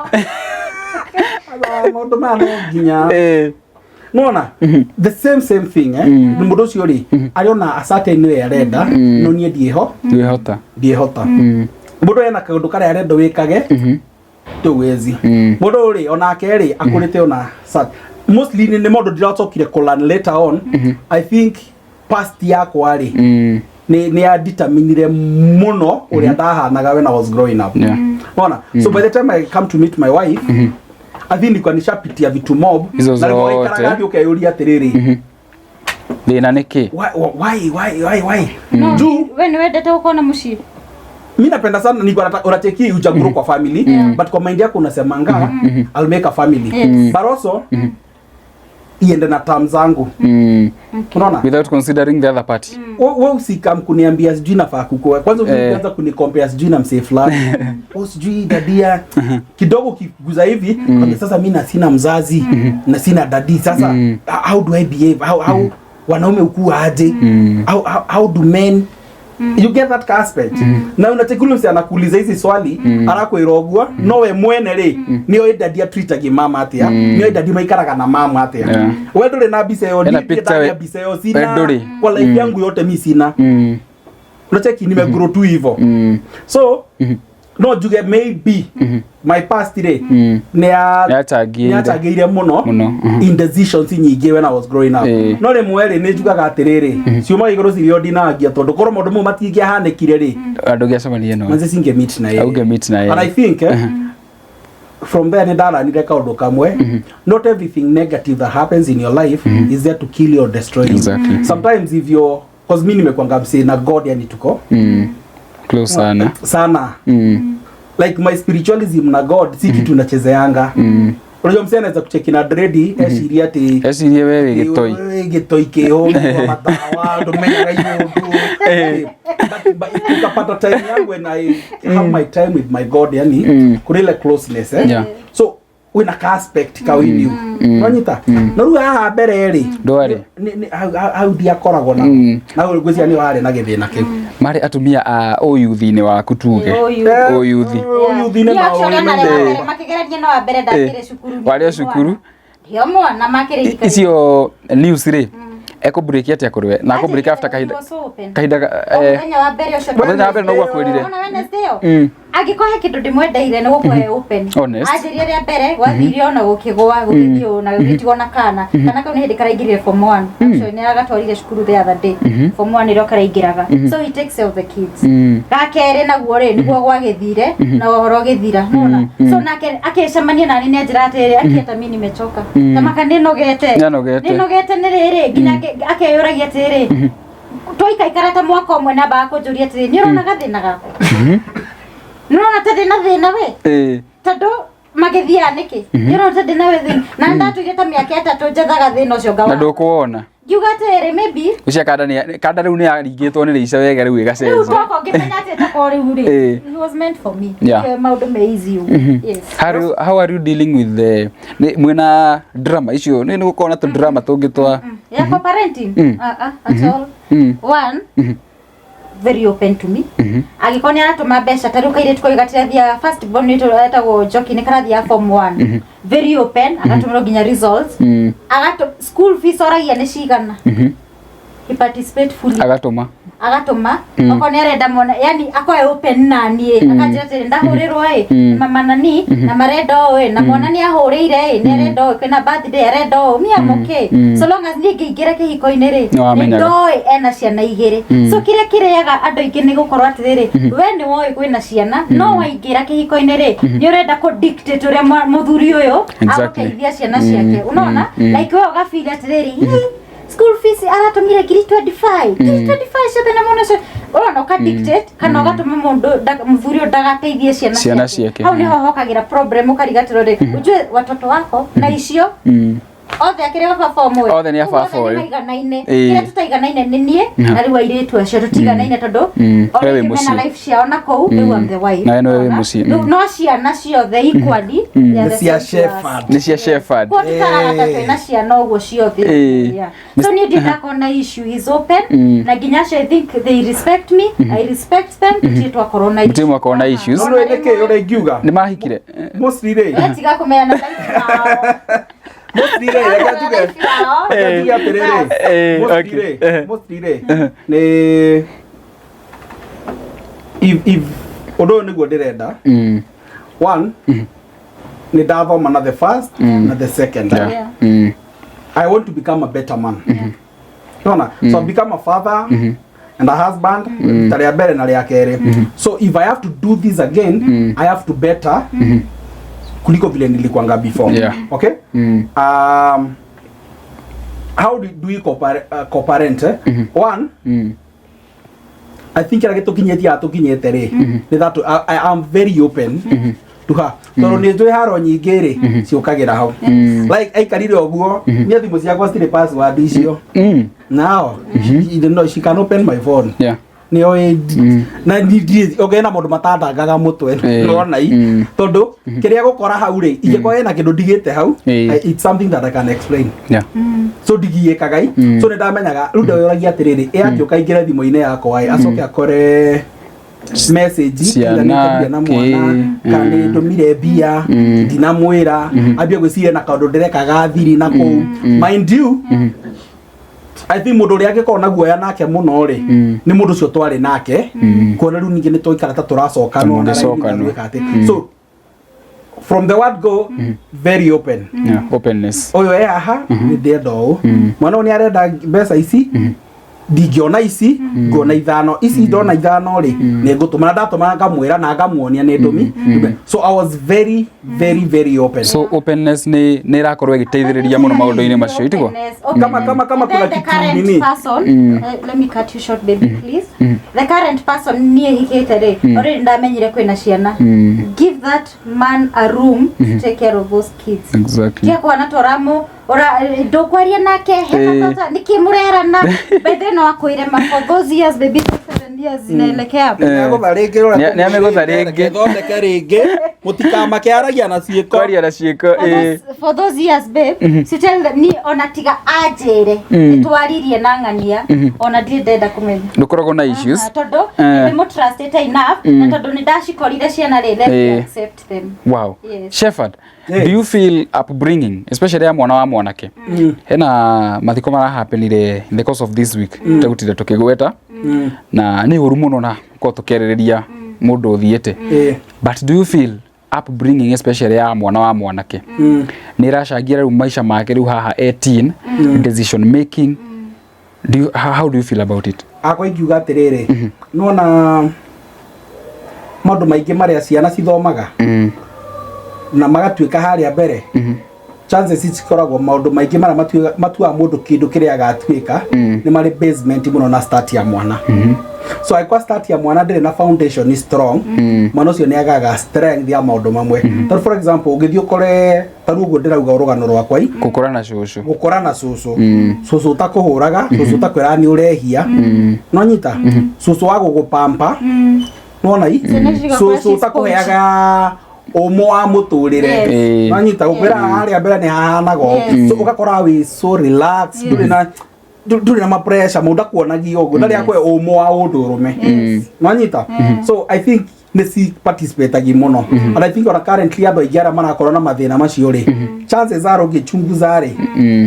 Maũndũ maya no nginya. Nona the same thing, eh, nĩ mũndũ ũcio rĩ, arĩ ona a certain way arenda, no niĩ ndiĩho.
Ndwĩhota.
Ndiĩhota. Mũndũ ena kaũndũ karĩa arenda wĩkage, tũwezi. Mũndũ rĩ, onake rĩ, akũrĩte ona mostly nĩ maũndũ ndiracokire kũlearn later on. I think past yakwa rĩ, nĩ ya determinire mũno ũrĩa ndahanaga when I was growing up. Ona so by the time I come to meet my wife, I think nilikuwa nishapitia vitu mob.
Hizo
Na rĩmwe
zote.
waikaraga thĩ ũkeyũria atĩrĩrĩ,
Thĩna nĩ kĩ?
Why, why, why, why, why?
No,
Juu
we nĩ wendete gũkorwo na mũciĩ?
Mi napenda sana niko unacheki ujagrow kwa family, but kwa mind yako unasemanga, I'll make a family,
Yes.
but also iende na terms zangu. Unaona?
Without considering the other party.
We usikam kuniambia sijui nafaa kukua kwanza, ukianza kunicompare sijui na msee fulani, oh, sijui dadia kidogo ukiguza hivi. Sasa mi na sina mzazi na sina daddy, sasa how do I behave? How wanaume ukua aje? How do men, you get that aspect? Na unacheki mse anakuuliza hizi swali, arakwĩra ũguo, no we mwene rĩ, nĩoĩ daddy atreatagi mama atĩa, nĩoĩ daddy maikaraga na mama atĩa. We ndũrĩ na mbica ĩyo.
Ena
Niĩ
picture
ndagia mbica ĩyo
we
sina.
ndũrĩ.
Kwa life yangu yote mi sina. Unacheki nimegrow tu hivyo. So No njuge maybe my past rĩ nĩ ya
Nĩyachangĩire.
nĩyachangĩire mũno
Mũno,
in decisions nyingĩ when I was growing up. No rĩmwe rĩ, nĩ njugaga atĩrĩrĩ, ciuma igũrũ cirĩ o ndinangia, tondũ korwo maũndũ mau matingĩahanĩkire rĩ,
andũ gĩacemania no
manze singe meet na yeye.
Ũngĩ meet na yeye.
And I think from there nĩ ndaranire kaũndũ kamwe: not everything negative that happens in your life is there to kill you or destroy you. Sometimes if you're, cause mi nimekwanga msee na God, yani tuko
Close sana.
Sana. Like my spiritualism na God si kitu nachezeanga. Unajua msee anaweza kucheki na dredi ecirie ati
Ecirie we wĩ gĩtoi.
Wĩ gĩtoi kĩhũ matawa ndũmenyaga iũndũ. But ukapata time yangu when I have my time with my God, yani kũrĩ ile closeness, eh? So wĩna ka aspect ka within you, nonyita no rĩu haha mbere rĩ,
Ndwarĩ.
hau ndiakoragwo na na ngwĩciria nĩ warĩ na gĩthĩna kĩu.
Marĩ atumia a ũyuthi-inĩ waku, tuge ũyuthi.
Ũyuthi-inĩ na ũyuthi.
Makigerania no wa mbere ndakĩrĩ cukuru.
Warĩ o cukuru.
Ndio mwana makĩrĩ ika.
Icio news rĩ, ekũbreak atĩa kũrĩ we na akũbreak after kahinda kahinda
Mũthenya wa mbere ũcio.
Mũthenya wa mbere noguo akwĩrire.
Ona Wednesday ĩyo, angĩkorwo he kĩndũ ndĩmwendeire nĩ gũkorwo e open.
Honest.
Anjĩrire rĩa mbere gwathire ona gũkĩgũa gũgĩthiĩ ũũ na gũgĩtigwo na kana kana kau nĩ hĩndĩ karaingĩrire form 1. Actually nĩ agatwarire cukuru the other day. Form 1 nĩrĩo karaingĩraga, so he takes care of the kids. Gakerĩ naguo rĩ, nĩguo gwagĩthire na ũhoro ũgĩthira nona. So nake akĩcemania nani nĩ anjĩra atĩrĩ, akieta mi nimechoka tamaka nĩnogete.
Nĩanogete.
Nĩnogete nĩ rĩrĩ nginya akeyũragia atĩrĩ, twaikaikara ta mwaka ũmwe na ambaga kũnjũria atĩrĩ, nĩ ũrona gathĩna gakwa, nĩ ũrona ta ndĩna thĩna we? Tondũ magĩthiaga nĩkĩ, nĩ ũrona ta ndĩna we thĩna? Na ndatũire ta mĩaka 3 njethaga thĩna ũcio
Na
ngawa
ndũkũwona.
Ngiuga atĩrĩ, maybe
Ũcio kanda nĩ kanda rĩu nĩ yaringĩtwo nĩ rĩica wega rĩu
rĩu
ĩgacenjia.
twakwa ngĩmenya atĩ takorwo rĩu rĩ, he was meant for me. Nĩkĩo maũndũ me easy ũguo, yes.
How are you dealing with the mwĩna drama icio nĩ gũkorwo na tũ drama tũngĩ twa
Yeah, co-parenting? At all. One, very open to me. Angĩkorwo nĩ aratũma mbeca, ta rĩu kairĩtu kau gatirathiaga, first born witũ etagwo Njoki, nĩ karathiaga form 1, very open, agatũmĩrwo nginya results. Agatũ school fees oragia nĩ cigana. He participate fully.
Agatũma.
Agatũma okorwo nĩ arenda mwana, yani akorwo open na niĩ, akanjĩra atĩrĩ, ndahũrĩrwo ĩ mama nani na marenda ũũ ĩ, na mwana nĩ ahũrĩire ĩ, nĩ arenda ũũ, kwĩna birthday arenda ũũ. Me, I'm okay so long as niĩ ngĩingĩra kĩhiko-inĩ rĩ,
Nĩ wamenyaga.
ndoĩ ena ciana igĩrĩ. So kĩrĩa kĩrĩaga andũ aingĩ nĩ gũkorwo atĩrĩrĩ, we nĩ woĩ kwĩna ciana, no waingĩra kĩhiko-inĩ rĩ, nĩ ũrenda kũ dictate ũrĩa mũthuri ũyũ agũteithia ciana ciake, unaona? Like we ũgafeel atĩrĩrĩ, "Hii, school fees aratũmire ngiri 25, ngiri 25 ciothe na mwana ũcio," ũrona, ũka dictate kana ũgatũma mũndũ mũthuri ũyũ ndagateithie ciana
Ciana ciake.
Hau nĩho hokagĩra problem, ũkarigatĩrwo rĩ, ujue watoto wako na icio othe akĩrĩ a baba ũmwe.
Othe nĩ a
Ũguo
baba
othe
ũyũ.
nĩ maiganaine. Kĩrĩa tũtaiganaine nĩ niĩ na rĩu airĩtu acio tũtiganaine tondũ o
We wĩ
rĩngĩ mena
mũciĩ.
life ciao na kũu, rĩu I'm the wife.
Na we nĩwe wĩ
Ũrona?
mũciĩ,
Rĩu no ciana ciothe equally they are
Nĩ
the
cia
same to us.
Shepherd.
Nĩ cia Shepherd.
Kwa tutaraga ta twĩna ciana ũguo ciothe. Yeah. So niĩ ndindakorwo na issue, is open na nginya acio I think they respect me, I respect them, tũtirĩ twakorwo na
Mũtirĩ mwakorwo na issues.
No nĩ nĩkĩ ũrĩa ingiuga
Nĩ mahikire.
Mostly rĩ,
We tiga kũmeana life yao.
Mostly rĩ, reke njuge,
Life yao.
reke njuge atĩrĩrĩ, mostly rĩ, mostly rĩ, nĩ if ũndũ ũyũ nĩguo ndĩrenda, one, nĩ ndathoma na the first na the second. I want to become a better man. Unaona? So I become a father and a husband ta rĩa mbere na rĩa kerĩ. So if I have to do this again, I have to better kuliko vile nilikuanga before. Okay? How do we co-parent? Eh? One, I think kĩrĩa gĩtũkinyĩtie haha tũkinyĩte rĩ, nĩ that I am very open to her, tondũ nĩ njũĩ haro nyingĩ rĩ ciũkagĩra hau. Like aikarire ũguo, niĩ thimũ ciakwa citirĩ password icio. Now no, she can open my phone. Nĩ oĩ na okay na maũndũ matandangaga mũtwe. Nona i tondũ kĩrĩa gũkora hau rĩ, ingĩkorwo ĩna kĩndũ ndigĩte hau, it's something that I can explain. So ndigiĩkaga i. So nĩ ndamenyaga rĩu ndeyũragia atĩrĩrĩ, ĩ angĩũka aingĩre thimũ-inĩ yakwa ĩ, acoke akore message
Ciana,
either nĩ ndũmire na mwana
kĩ,
kana nĩ ndũmire mbia ndinamwĩra, ambie gwĩciria na kaũndũ ndĩrekaga thiri na kũu. Mind you, I think mũndũ ũrĩa angĩkorwo na guoya nake mũno rĩ, nĩ mũndũ ũcio twarĩ nake, kuona rĩu ningĩ nĩ twaikara ta tũracokanwo na
Mũngĩcokanwo.
raithi na atĩ. So from the word go, very open.
Yeah, openness.
Ũyũ e haha, nĩ ndĩrenda ũũ, mwana ũyũ nĩ arenda mbeca ici, ndingĩona ici, nguona ithano ici, ndona ithano rĩ, nĩ ngũtũma, na ndatũma ngamwĩra na ngamuonia nĩ ndũmi. So I was very, very, very open.
So openness nĩ ĩrakorwo ĩgĩteithĩrĩria mũno maũndũ-inĩ macio, itiguo?
Kama
And then
kuna
the
kitu
current
nini.
person, let me cut you short, baby, please. The current person niĩ hikĩte rĩ, already ndamenyire kwĩna ciana. Give that man a room to take care of those kids. Tia kwana toramu ora ndũkwaria nake hena tata nĩkĩ mũrerana. By then no akwĩre ma for those years, baby, 7 years inaelekea.
Nĩagũtha rĩngĩ rũrĩa.
Nĩamĩgũtha rĩngĩ.
Thondeke rĩngĩ, mũtikamake, aragia na ciĩko.
Kwaria na ciĩko.
For those years, babe, si tell them, ni ona tiga anjĩre nĩtwaririe na ng'ania, ona ndirĩ ndenda kũmenya.
Ndũkoragwo na issues.
Aha, tondũ nĩ mũtrustĩte enough, na tondũ nĩ ndacikorire ciana rĩ, let me accept them.
Wow.
Yes.
Shepherd,
Yes.
do you feel upbringing, especially ya mwana wa mwanake, hena mathiko marahappenire in the course of this week, tegũtinda tũkĩgweta, na nĩ ũru mũno na korwo tũkĩarĩrĩria mũndũ ũthiĩte, but do you feel upbringing, especially ya mwana wa mwanake, nĩ ĩracangira rĩu maica make rĩu haha 18, decision making? Do you, how do you feel about it?
Akwa ingiuga atĩrĩrĩ, nĩwona maũndũ maingĩ marĩa ciana cithomaga na magatuĩka harĩa mbere, chances cikoragwo maũndũ maingĩ marĩa matuaga mũndũ kĩndũ kĩrĩa agatuĩka nĩ marĩ basement mũno na start ya mwana. So angĩkorwo start ya mwana ndĩrĩ na foundation strong, mwana ũcio nĩ agaga strength ya maũndũ mamwe. Tondũ for example, ũngĩthiĩ ũkore ta rĩu ũguo ndĩrauga rũgano rwakwa i
Gũkũra na cũcũ.
Gũkora na cũcũ, cũcũ ũtakũhũraga, cũcũ ũtakwĩraga nĩ ũrehia, no nyita cũcũ wa gũgũpampa, nĩwona i
Ciana cigakũra
cũcũ
ci
ũtakũheaga ũmũ wa mũtũrĩre. No nyita gũkwĩra harĩa mbere nĩ hahanaga ũũ. So ũgakora wĩ so relax, ndũrĩ na ma pressure, mũndũ akuonagia ũguo, ndarĩ akwe ũmũ wa ũndũrũme, no nyita. So I think nĩ ci participate mũno, and I think ona currently andũ aingĩ arĩa marakorwo na mathĩna macio rĩ, chances are ũngĩchunguza rĩ,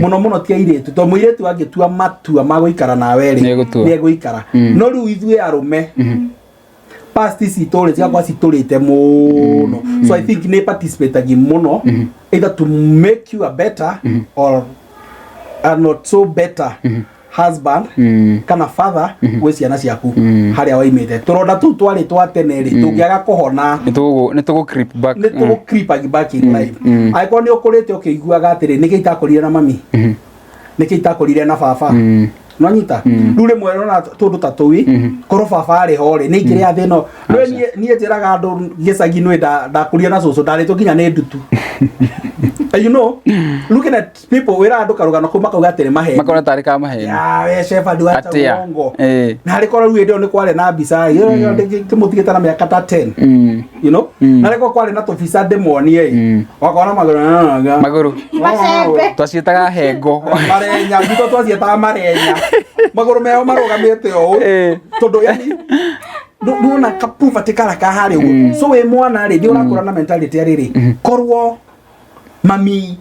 mũno mũno ti airĩtu, tondũ mũirĩtu angĩtua matua ma gũikara nawe rĩ,
Nĩegũtua.
nĩegũikara. No rĩu ithuĩ arũme, past citũ rĩ, cigakorwo citũrĩte mũno. So I think nĩ participate mũno either to make you a better or a not so better husband kana father gwĩ ciana ciaku harĩa waimĩte. Tũronda tũu twarĩ twa tene rĩ, tũngĩaga kũhona,
Nĩ tũgũ creep back.
Nĩ tũgũ creep back in life. Angĩkorwo nĩ ũkũrĩte ũkĩiguaga atĩrĩ, nĩkĩ itakũrire na mami, nĩkĩ itakũrire na baba, no nyita rĩu rĩmwe ũrona tũndũ ta tũi, korwo baba arĩ ho rĩ, nĩ ingĩrĩa thĩ ĩno. Nĩ niĩ njĩraga andũ gĩcagi, nĩ ndakũrire na cũcũ, ndarĩtwo nginya nĩ ndutu. And looking at people, wĩraga andũ karũgano kau, makauga atĩrĩ maheni.
Makona tarĩ ka maheni.
Ya we Shepherd, wacha
Atĩa?
uongo. Na harĩ korwo rĩu hĩndĩ ĩyo nĩ kwarĩ na mbica kĩmũtigĩte na mĩaka ta 10, na rĩkorwo kwarĩ na tũbica ndĩmuonie ĩ, wakona magũrũ.
Magũrũ.
Macembe.
Twaciĩtaga hengo.
Marenya gwitũ twaciĩtaga marenya, magũrũ meho marũgamĩte ũũ, tondũ yani nduona ka poverty kara ka harĩa ũguo. So wĩ mwana rĩ, nĩ ũrakũra na mentality ya rĩrĩ, korwo mami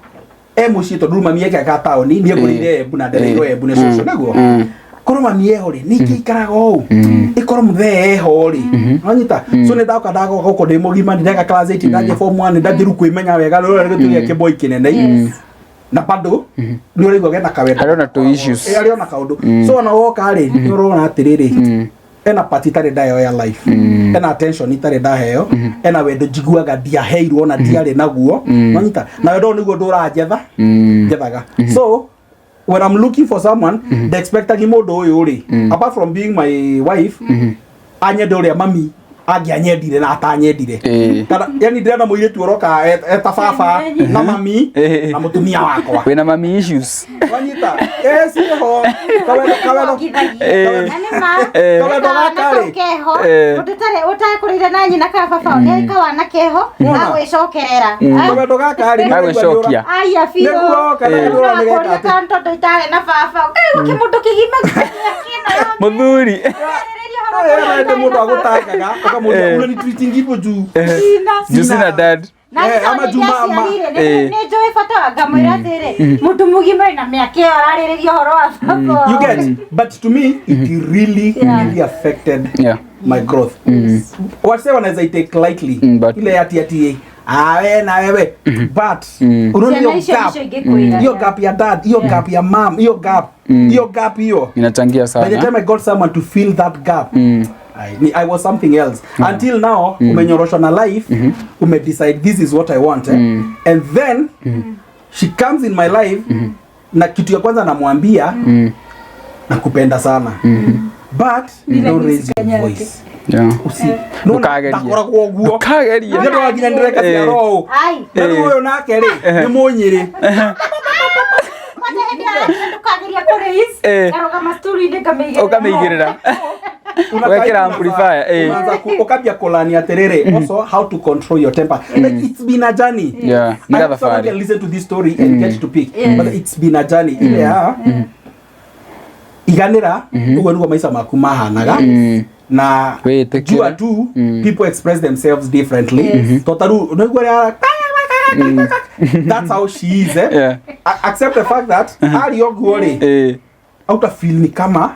e mũciĩ, tondũ rĩu mami ekaga taũni, niĩ ngũrĩire Embu na ndereirwo Embu nĩ cũcũ, nĩguo korwo mami eho rĩ, nĩ ingĩikaraga ũũ, ĩkorwo mũthee eho rĩ, wanyita. So nĩ ndoka ndagoka gũkũ ndĩ mũgima, nĩ ndeka class 8, ndathiĩ form 1, ndathiĩ rĩu kwĩmenya wega, rĩu gĩtuĩka kĩboi kĩnene, na bado nĩ ũraigua gena kawendo.
Harĩ ona tũ issues.
Harĩ ona kaũndũ. So ona woka rĩ, nĩ ũrona atĩrĩrĩ, ena part itarĩ ndaheo ya life, ena attention itarĩ ndaheo, ena wendo njiguaga ndiaheirwo na ndiarĩ naguo, wanyita, na wendo ũyũ nĩguo ndũranjetha njethaga. So when I'm looking for someone, mm expectagi mũndũ ũyũ rĩ, apart from being my wife, anyende ũrĩa mami angĩanyendire na atanyendire. Kana yani ndĩrenda mũirĩtu ũroka eta baba na mami na mũtumia wakwa.
Wĩna mami issues.
Wanyita, eh, ciĩho kawendo kawendo.
Na nĩ ma.
Kawendo gaka rĩ.
Keho mũndũ ũtakũrĩire na nyina kana baba nĩ kawana keho agwĩcokerera.
Kawendo gaka rĩ.
Gagwĩcokia.
Aya biũ.
Nĩguo, kana nĩguo nĩ geka
Ũrakũria
atĩ-
kana tondũ itarĩ na baba kaigua kĩmũndũ kĩgima kĩna.
Mũthuri.
Ndĩ mũndũ agũtangaga ũkamũria, "Unani treating hivyo juu
Juu sina dad."
Na
Eh, ama
nĩ
juu
ndaciarire,
Eh.
nĩ njũĩ bata wa ngamwĩra atĩrĩ mũndũ mũgima ena mĩaka ĩyo ararĩrĩria ũhoro wa baba wao.
You get, but to me it really really affected my growth. Wase wanaweza itake lightly, ile ati ati ah, we na wewe, but unaona hiyo
Ciana icio
gap,
nicio ingĩkwĩra.
hiyo gap ya dad, hiyo gap ya mom, hiyo gap, hiyo gap hiyo.
Inachangia
By the
sana.
time I got someone to fill that gap, I was something else. Until now, umenyoroshwa na life, umedecide this is what I want, eh? And then she comes in my life, na kitu ya kwanza namwambia, nakupenda sana, but don't raise your voice. Usi no
Ndũkagerie.
ndakoragwo ũguo.
Ndũkagerie.
Nĩ ndona nginya ndĩreka ciaro ũũ.
Ai.
Na rĩu ũyũ nake rĩ, nĩ mũnyĩrĩ.
Kwanza hĩndĩ ĩrĩa ndũkageria kũraise, ngarũgama sturu-inĩ ngamĩigĩrĩra.
Ũkamĩigĩrĩra. Wekĩra amplifier, eh.
Unaanza ukambia kulani atiriri, also how to control your temper. Like, it's been a journey.
Yeah, nĩ
I hope someone
gathabarĩ.
can listen to this story and get to pick, but it's been a journey ile ya iganĩra ũguo nĩguo maica maku mahanaga na
Wĩtĩkĩre.
jua tu people express themselves differently. To ta rĩu nĩguo rĩa that's how she is, eh?
Yeah.
Accept the fact that ari ũguo rĩ, auta feel ni kama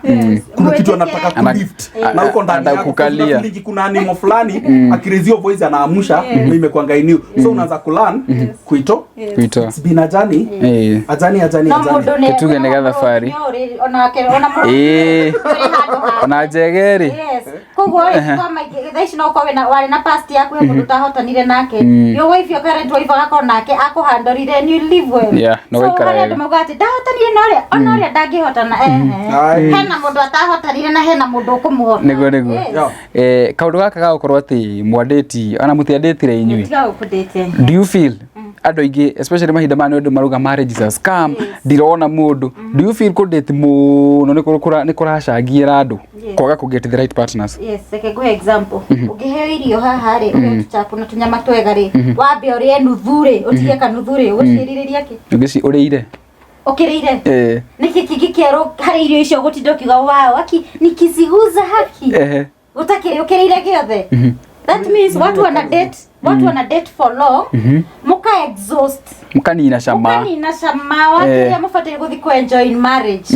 kuna kitu anataka kulift na uko ndani
Anataka
yako
kukalia.
kuna feeling kuna animo fulani akirezio voice anaamusha na imekuanga iniu, so unaanza kulearn kuito.
Kuitoa.
It's been a journey, a journey, a journey,
No
a journey.
mũndũ nĩ-
Tuge nĩ gathabarĩ.
nĩ ũrĩ- onake ona mũndũ ũrĩ handũ hake.
Ona njege rĩ.
Yes. Koguo rĩ, kwa maingĩ thaa ici no ũkorwo wĩna warĩ na past yaku ya mũndũ ũtahotanire nake. Your wife, your current wife agakorwo nake akũhandorire and you live well.
Yeah, na
So
ũgaikara
harĩ
wega.
andũ maugaga atĩ ndahotanire na ũrĩa ona ũrĩa ndangĩhotana, ehe.
Aye.
Hena mũndũ atahotanire na hena mũndũ ũkũmũhota.
Nĩguo, nĩguo.
Yes.
Yeah.
Kaũndũ gaka ga gũkorwo atĩ mwandĩti ona mũtiandĩtire inyuĩ,
Tiga gũkũndĩte.
do you feel andũ aingĩ especially mahinda maya nĩ ũndũ marauga marriage is a scam, ndirona mũndũ, do you feel kũndĩti mũno nĩ kũracangĩra andũ
Yes.
kwaga kũ get the right partners?
Yes, reke nguhe example. Ũngĩheo irio haha rĩ, ũheo tũchapo na tũnyama twega rĩ, wambe ũrĩe nuthu rĩ, ũtige kanuthu rĩ, ũgũciĩrirĩria kĩ?
Ũngĩci ũrĩire.
Ũkĩrĩire? Nĩkĩ kĩngĩ kĩerũ harĩ irio icio ũgũtinda ũkiuga wow, aki nikiziguza haki? Ũtakĩrĩ ũkĩrĩire gĩothe. That means watu wana date, watu wana date for long, muka exhaust.
Mũkanina cama.
Mũkanina cama wa kĩrĩa mũbataire gũthiĩ kũ enjoy in marriage.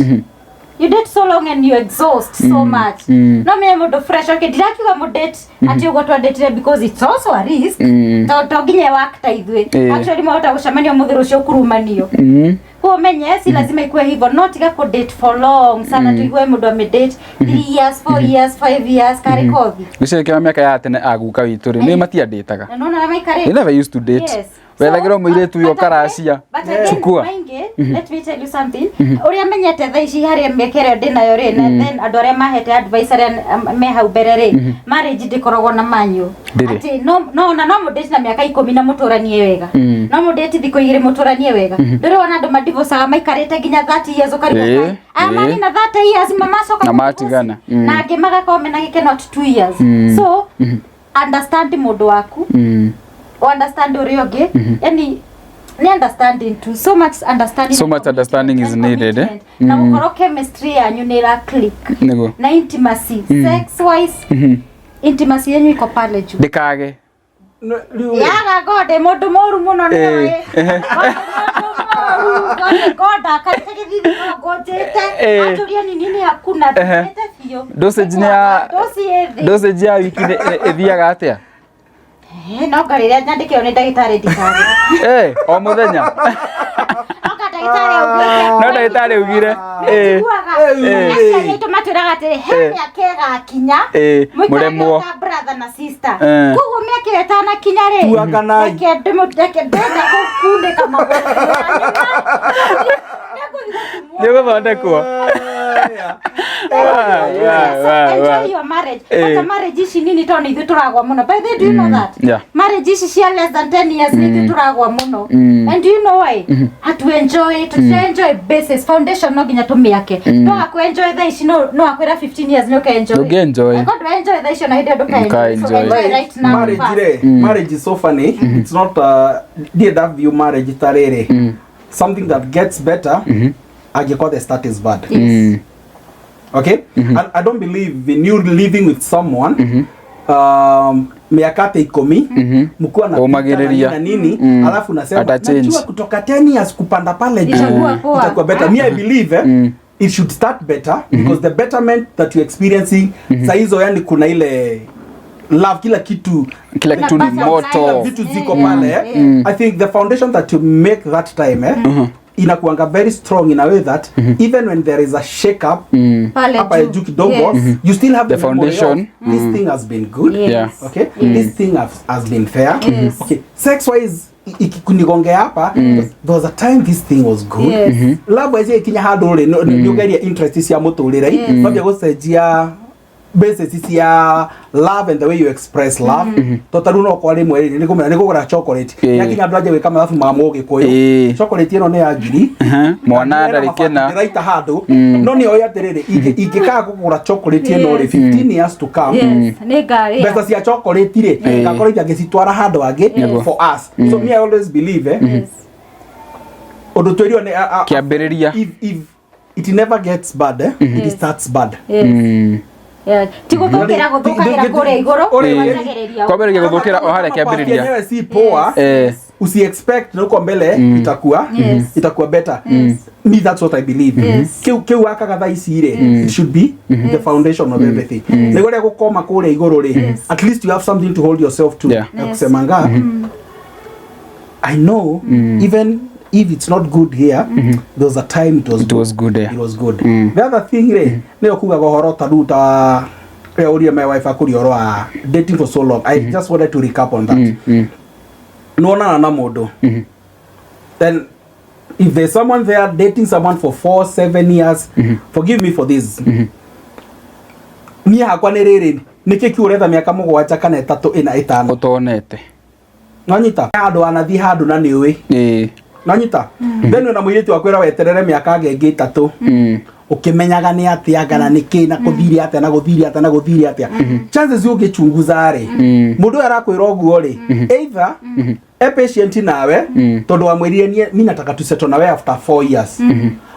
You date so long and you exhaust so much. No menye mũndũ fresh, okay, ndirakiuga mũ date atĩ ũguo twandĩtire because it's also a risk. To nginya work ta ithuĩ. Actually mwahota gũcemania ũmũthĩ rũciũ kũrumanio. Koguo menye si lazima ikuwe hivyo, no tiga ku date for long sana, tuigue mũndũ ame date 3 years, 4 years, 5 years karĩ kothi.
Gũcekera mĩaka ya tene aguka witũ rĩ, nĩ matiandĩtaga.
Na nona maikarĩte.
They never used to date.
Yes.
Wethagĩrwo mũirĩtu ũyũ
but again-
ũkaracia.
But again,
Chukua.
maingĩ, let me tell you something. Ũrĩa menyete thaa ici harĩa mĩaka ĩrĩa ndĩnayo rĩ, na then andũ arĩa mahete advice arĩa me hau mbere rĩ, marriage ndĩkoragwo na manyu.
Ndĩrĩ.
Atĩ no no na no mũndĩti na mĩaka 10 na mũtũranie wega. No mũndĩti thikũ 2 mũtũranie wega. Ndũrĩ wona andũ madivocaga maikarĩte nginya 30 years ũkarigwo kai. Aya manina 30 years mamacoka
Na
kũdivorce.
matigana.
Na angĩ magakorwo mena gĩkeno at 2 years. So understand mũndũ waku, understand ũrĩa ũngĩ, yani ni understanding too, so much understanding
So
and
much understanding is
commitment.
needed, eh?
Na gũkorwo chemistry yanyu nĩ ĩra click
Nĩguo.
na intimacy, sex wise intimacy yenyu iko pale juu.
Ndĩkage.
No, rĩu rĩ,
Yaga gode mũndũ mũru mũno nĩ
Eh.
God akarĩte gĩthithi no ngũnjĩte anjũria ni nini hakuna thiĩte biũ.
Dosage nĩ ya
dosi ĩ thĩ.
Dosage ya wiki ĩthiaga atĩa?
No ngarĩrĩa nyandĩkĩrwo nĩ ndagĩtarĩ ndikage.
O mũthenya.
No ndagĩtarĩ augire.
No ndagĩtarĩ augire.
Njiguaga. Aciari aitũ matwĩraga atĩrĩ he mĩaka ĩgakinya mũikarage
Mũremwo.
ta brother na sister. Koguo mĩaka ĩyo ĩtanakinya rĩ,
Tuakanai.
reke ndenda kũkunĩka magũrũ.
Nĩ ũgũthondekwo.
Enjoy your marriage. Kwanza marriage ici nini tondũ nĩ ithuĩ tũragwa mũno. By the way, do you know that?
Yeah.
Marriage ici cia less than 10 years nĩ ithuĩ tũragwa mũno. And do you know why? Hatu enjoy, tũtira enjoy basis, foundation no nginya tũmĩake. Twaga ku enjoy thaa ici no akwĩra 15 years nĩ ũka-enjoy.
Ndũngĩ-enjoy.
Angĩkorwo ndũ enjoy thaa ici ona hĩndĩ ĩyo ndũka-enjoy. So
Ndũka-enjoy.
enjoy right now
Marriage
first.
rĩ, marriage is so funny. It's not ndiĩ nda view marriage ta rĩrĩ something that gets better angĩkorwo the start is bad.
Yes.
Okay. I don't believe in you living with someone. Miaka ta 10 mkiwa na
Ũmagĩrĩria.
na nini, alafu nasema
Ata change.
najua kutoka 10 years kupanda pale juu
Itakuwa poa.
itakuwa better. Me, I believe it should start better because the betterment that you're experiencing saa hizo, yani kuna ile love, kila kitu.
Kila kitu ni
Unapata
moto.
Vitu ziko pale, eh. I think the foundation that you make that time inakuanga very strong in a way that even when there is a shake up
Pale
hapa
juu.
juu kidogo, you still have
The
the memory of,
foundation.
this thing has been good. Okay, this thing has been fair. Okay, sex wise, ikikunigongea hapa, there was a time this thing was good. Love wise, ikinya handũ rĩ, nĩ ũgeria interest cia mũtũrĩre, no gũcenjia basis cia love and the way you express love, to ta rĩu no kwa rĩmwe rĩ nĩ kũmenya nĩ kũgũra chocolate, yakinya andũ anjie gwĩka mathabu ma mũgĩkũyũ, chocolate ĩno nĩ ya ngiri.
Mwana ndarĩ kĩna.
Ndĩraita handũ, no nĩ oĩ atĩrĩrĩ, ingĩkaga kũgũra chocolate ĩno rĩ, 15 years to come,
Yes. Nĩ ngarĩa.
mbeca cia chocolate rĩ, ngakorwo itangĩcitwara handũ hangĩ for us. So me, I always believe, ũndũ twĩrirwo nĩ
Kĩambĩrĩria.
If it never gets bad, it starts bad.
Yes. Yeah. Ti gũthũkĩra gũthũkagĩra kũrĩa igũrũ. Kwanjagĩrĩria.
Kwambĩrĩria gũthũkĩra o harĩa kĩambĩrĩria.
Yenyewe si poa. Usi expect na huko mbele itakuwa itakuwa better. Me, that's what I believe. Kiu wakaga thaa ici rĩ, it should be the foundation of everything, nĩguo rĩa gũkoma kũrĩa igũrũ rĩ, at least you have something to hold yourself to, ya kusema nga I know even if it's not good here, there was a time it was
It was good, yeah.
It was good. The other thing rĩ, nĩyo kugaga ũhoro ta rĩu ta rĩrĩa ũria my wife akũria ũhoro wa dating for so long. I just wanted to recap on that. Nĩwonana na mũndũ, then if there's someone there dating someone for 4, 7 years, forgive me for this, niĩ hakwa nĩ rĩrĩ, nĩkĩ kĩu ũretha mĩaka 7 kana 3, 4, 5
Ũtonete.
Nonyita handũ wanathiĩ handũ na nĩ ũĩ. Nonyita then wĩna mũirĩtu wakwĩra weterere mĩaka ĩngĩ 3, ũkĩmenyaga nĩ atĩa kana nĩ kĩ na kũthire atĩa na gũthire atĩa na gũthire atĩa. Chances ũngĩchunguza rĩ, mũndũ ũyũ arakwĩra ũguo rĩ, either e patient nawe tondũ wamwĩrire nie mi nataka tu settle nawe after 4 years,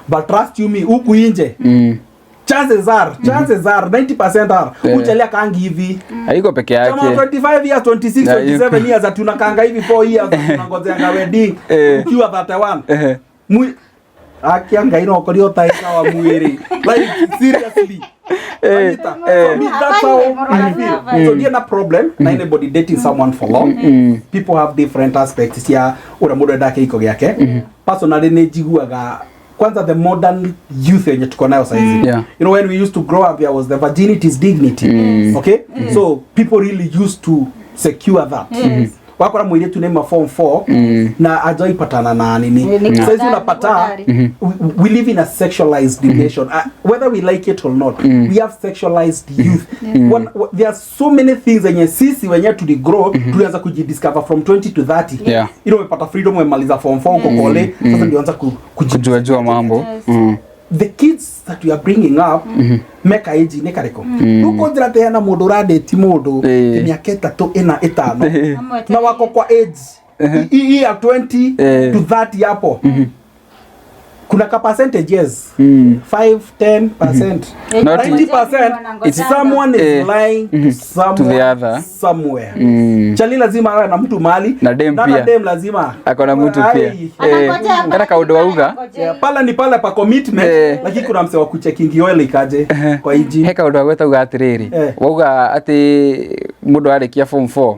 but trust you me, huku inje, chances are 90% are uchalia kangi hivi.
Haiko peke
Kama
yake.
25 years, 26,
Na
27 years, ati unakanga hivi 4 years, unangojeanga wedding ukiwa 31. Mwi akia Ngai no korio taika wa mwiri, like seriously. Anita, so me, that's how I feel. So ndiĩ na problem na anybody dating someone for long. People have different aspects cia ũrĩa mũndũ endaga kĩhiko gĩake. Personally, nĩ njiguaga kwanza the modern youth yenye tuko nayo saizi, when we used to grow up, there was the virginity is dignity, okay? So people really used to secure that. Wakora mũirĩtu nĩ ma form 4 na ajaipatana na nini.
Ni
Saizi
hodari,
unapata
hodari.
we live in a sexualized nation, whether we like it or not. We have sexualized youth. There are so many things enye sisi wenyewe tuligrow, tulianza kujidiscover from 20 to 30. Umepata freedom, umemaliza form 4, uko kole sasa, ndio anza
Kujua jua mambo.
The kids that we are bringing up meka age nĩ karĩkũ rĩu kũnjĩra atĩ hena mũndũ ũradate mũndũ mĩaka 3, 4, 5 na wako kwa age hii ya 20 to 30 hapo, kuna ka percentage, yes, 5 10%, 90%, someone is lying to someone
To the other.
somewhere. Chali lazima awe na mtu mali.
Na dem
na
pia.
Dem lazima
Ako na mtu pia.
Ai.
Anangojea
Kana kaũndũ wauga.
Yeah, pala ni pala pa commitment, lakini kuna mse wa kucheckingi oil ikaje kwa engine.
He kaũndũ agweta uga atĩrĩrĩ, wauga atĩ mũndũ arĩkia form 4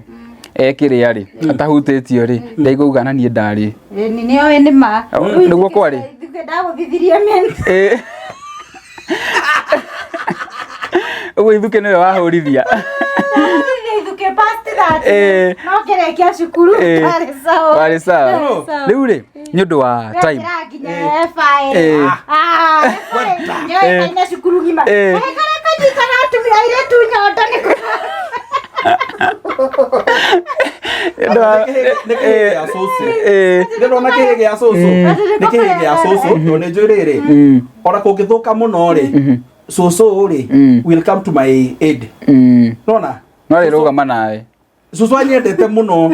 ekĩrĩa rĩ atahutĩtio rĩ, ndaigua uga na niĩ ndarĩ.
Nĩ nĩoĩ nĩ ma.
Oh, nĩguo kwarĩ?
Ithuĩ ndagũthithirie mĩena.
Ũguo ithukĩ nĩwe wahũrithia.
Ndagũthithirie ithukĩ past that. No kĩrĩkia cukuru warĩ sawa.
Warĩ sawa.
Warĩ sawa.
Rĩu rĩ, nĩ ũndũ wa time.
Wekĩra nginya FI. Ah, FI. Nĩoĩkaine cukuru ng'ima. Karĩa kanyitaga atumia airĩtu nyondo nĩ
Nĩ ũndũ wa-
Nĩ kĩhĩ gĩa cũcũ. Ndĩrona kĩhĩ gĩa cũcũ, nĩ kĩhĩ gĩa cũcũ, tondũ nĩ njũĩ rĩrĩ, ona kũngĩthũka mũno rĩ, cũcũ rĩ will come to my aid. Nona.
No rĩrũgama nawe.
Cucu anyendete muno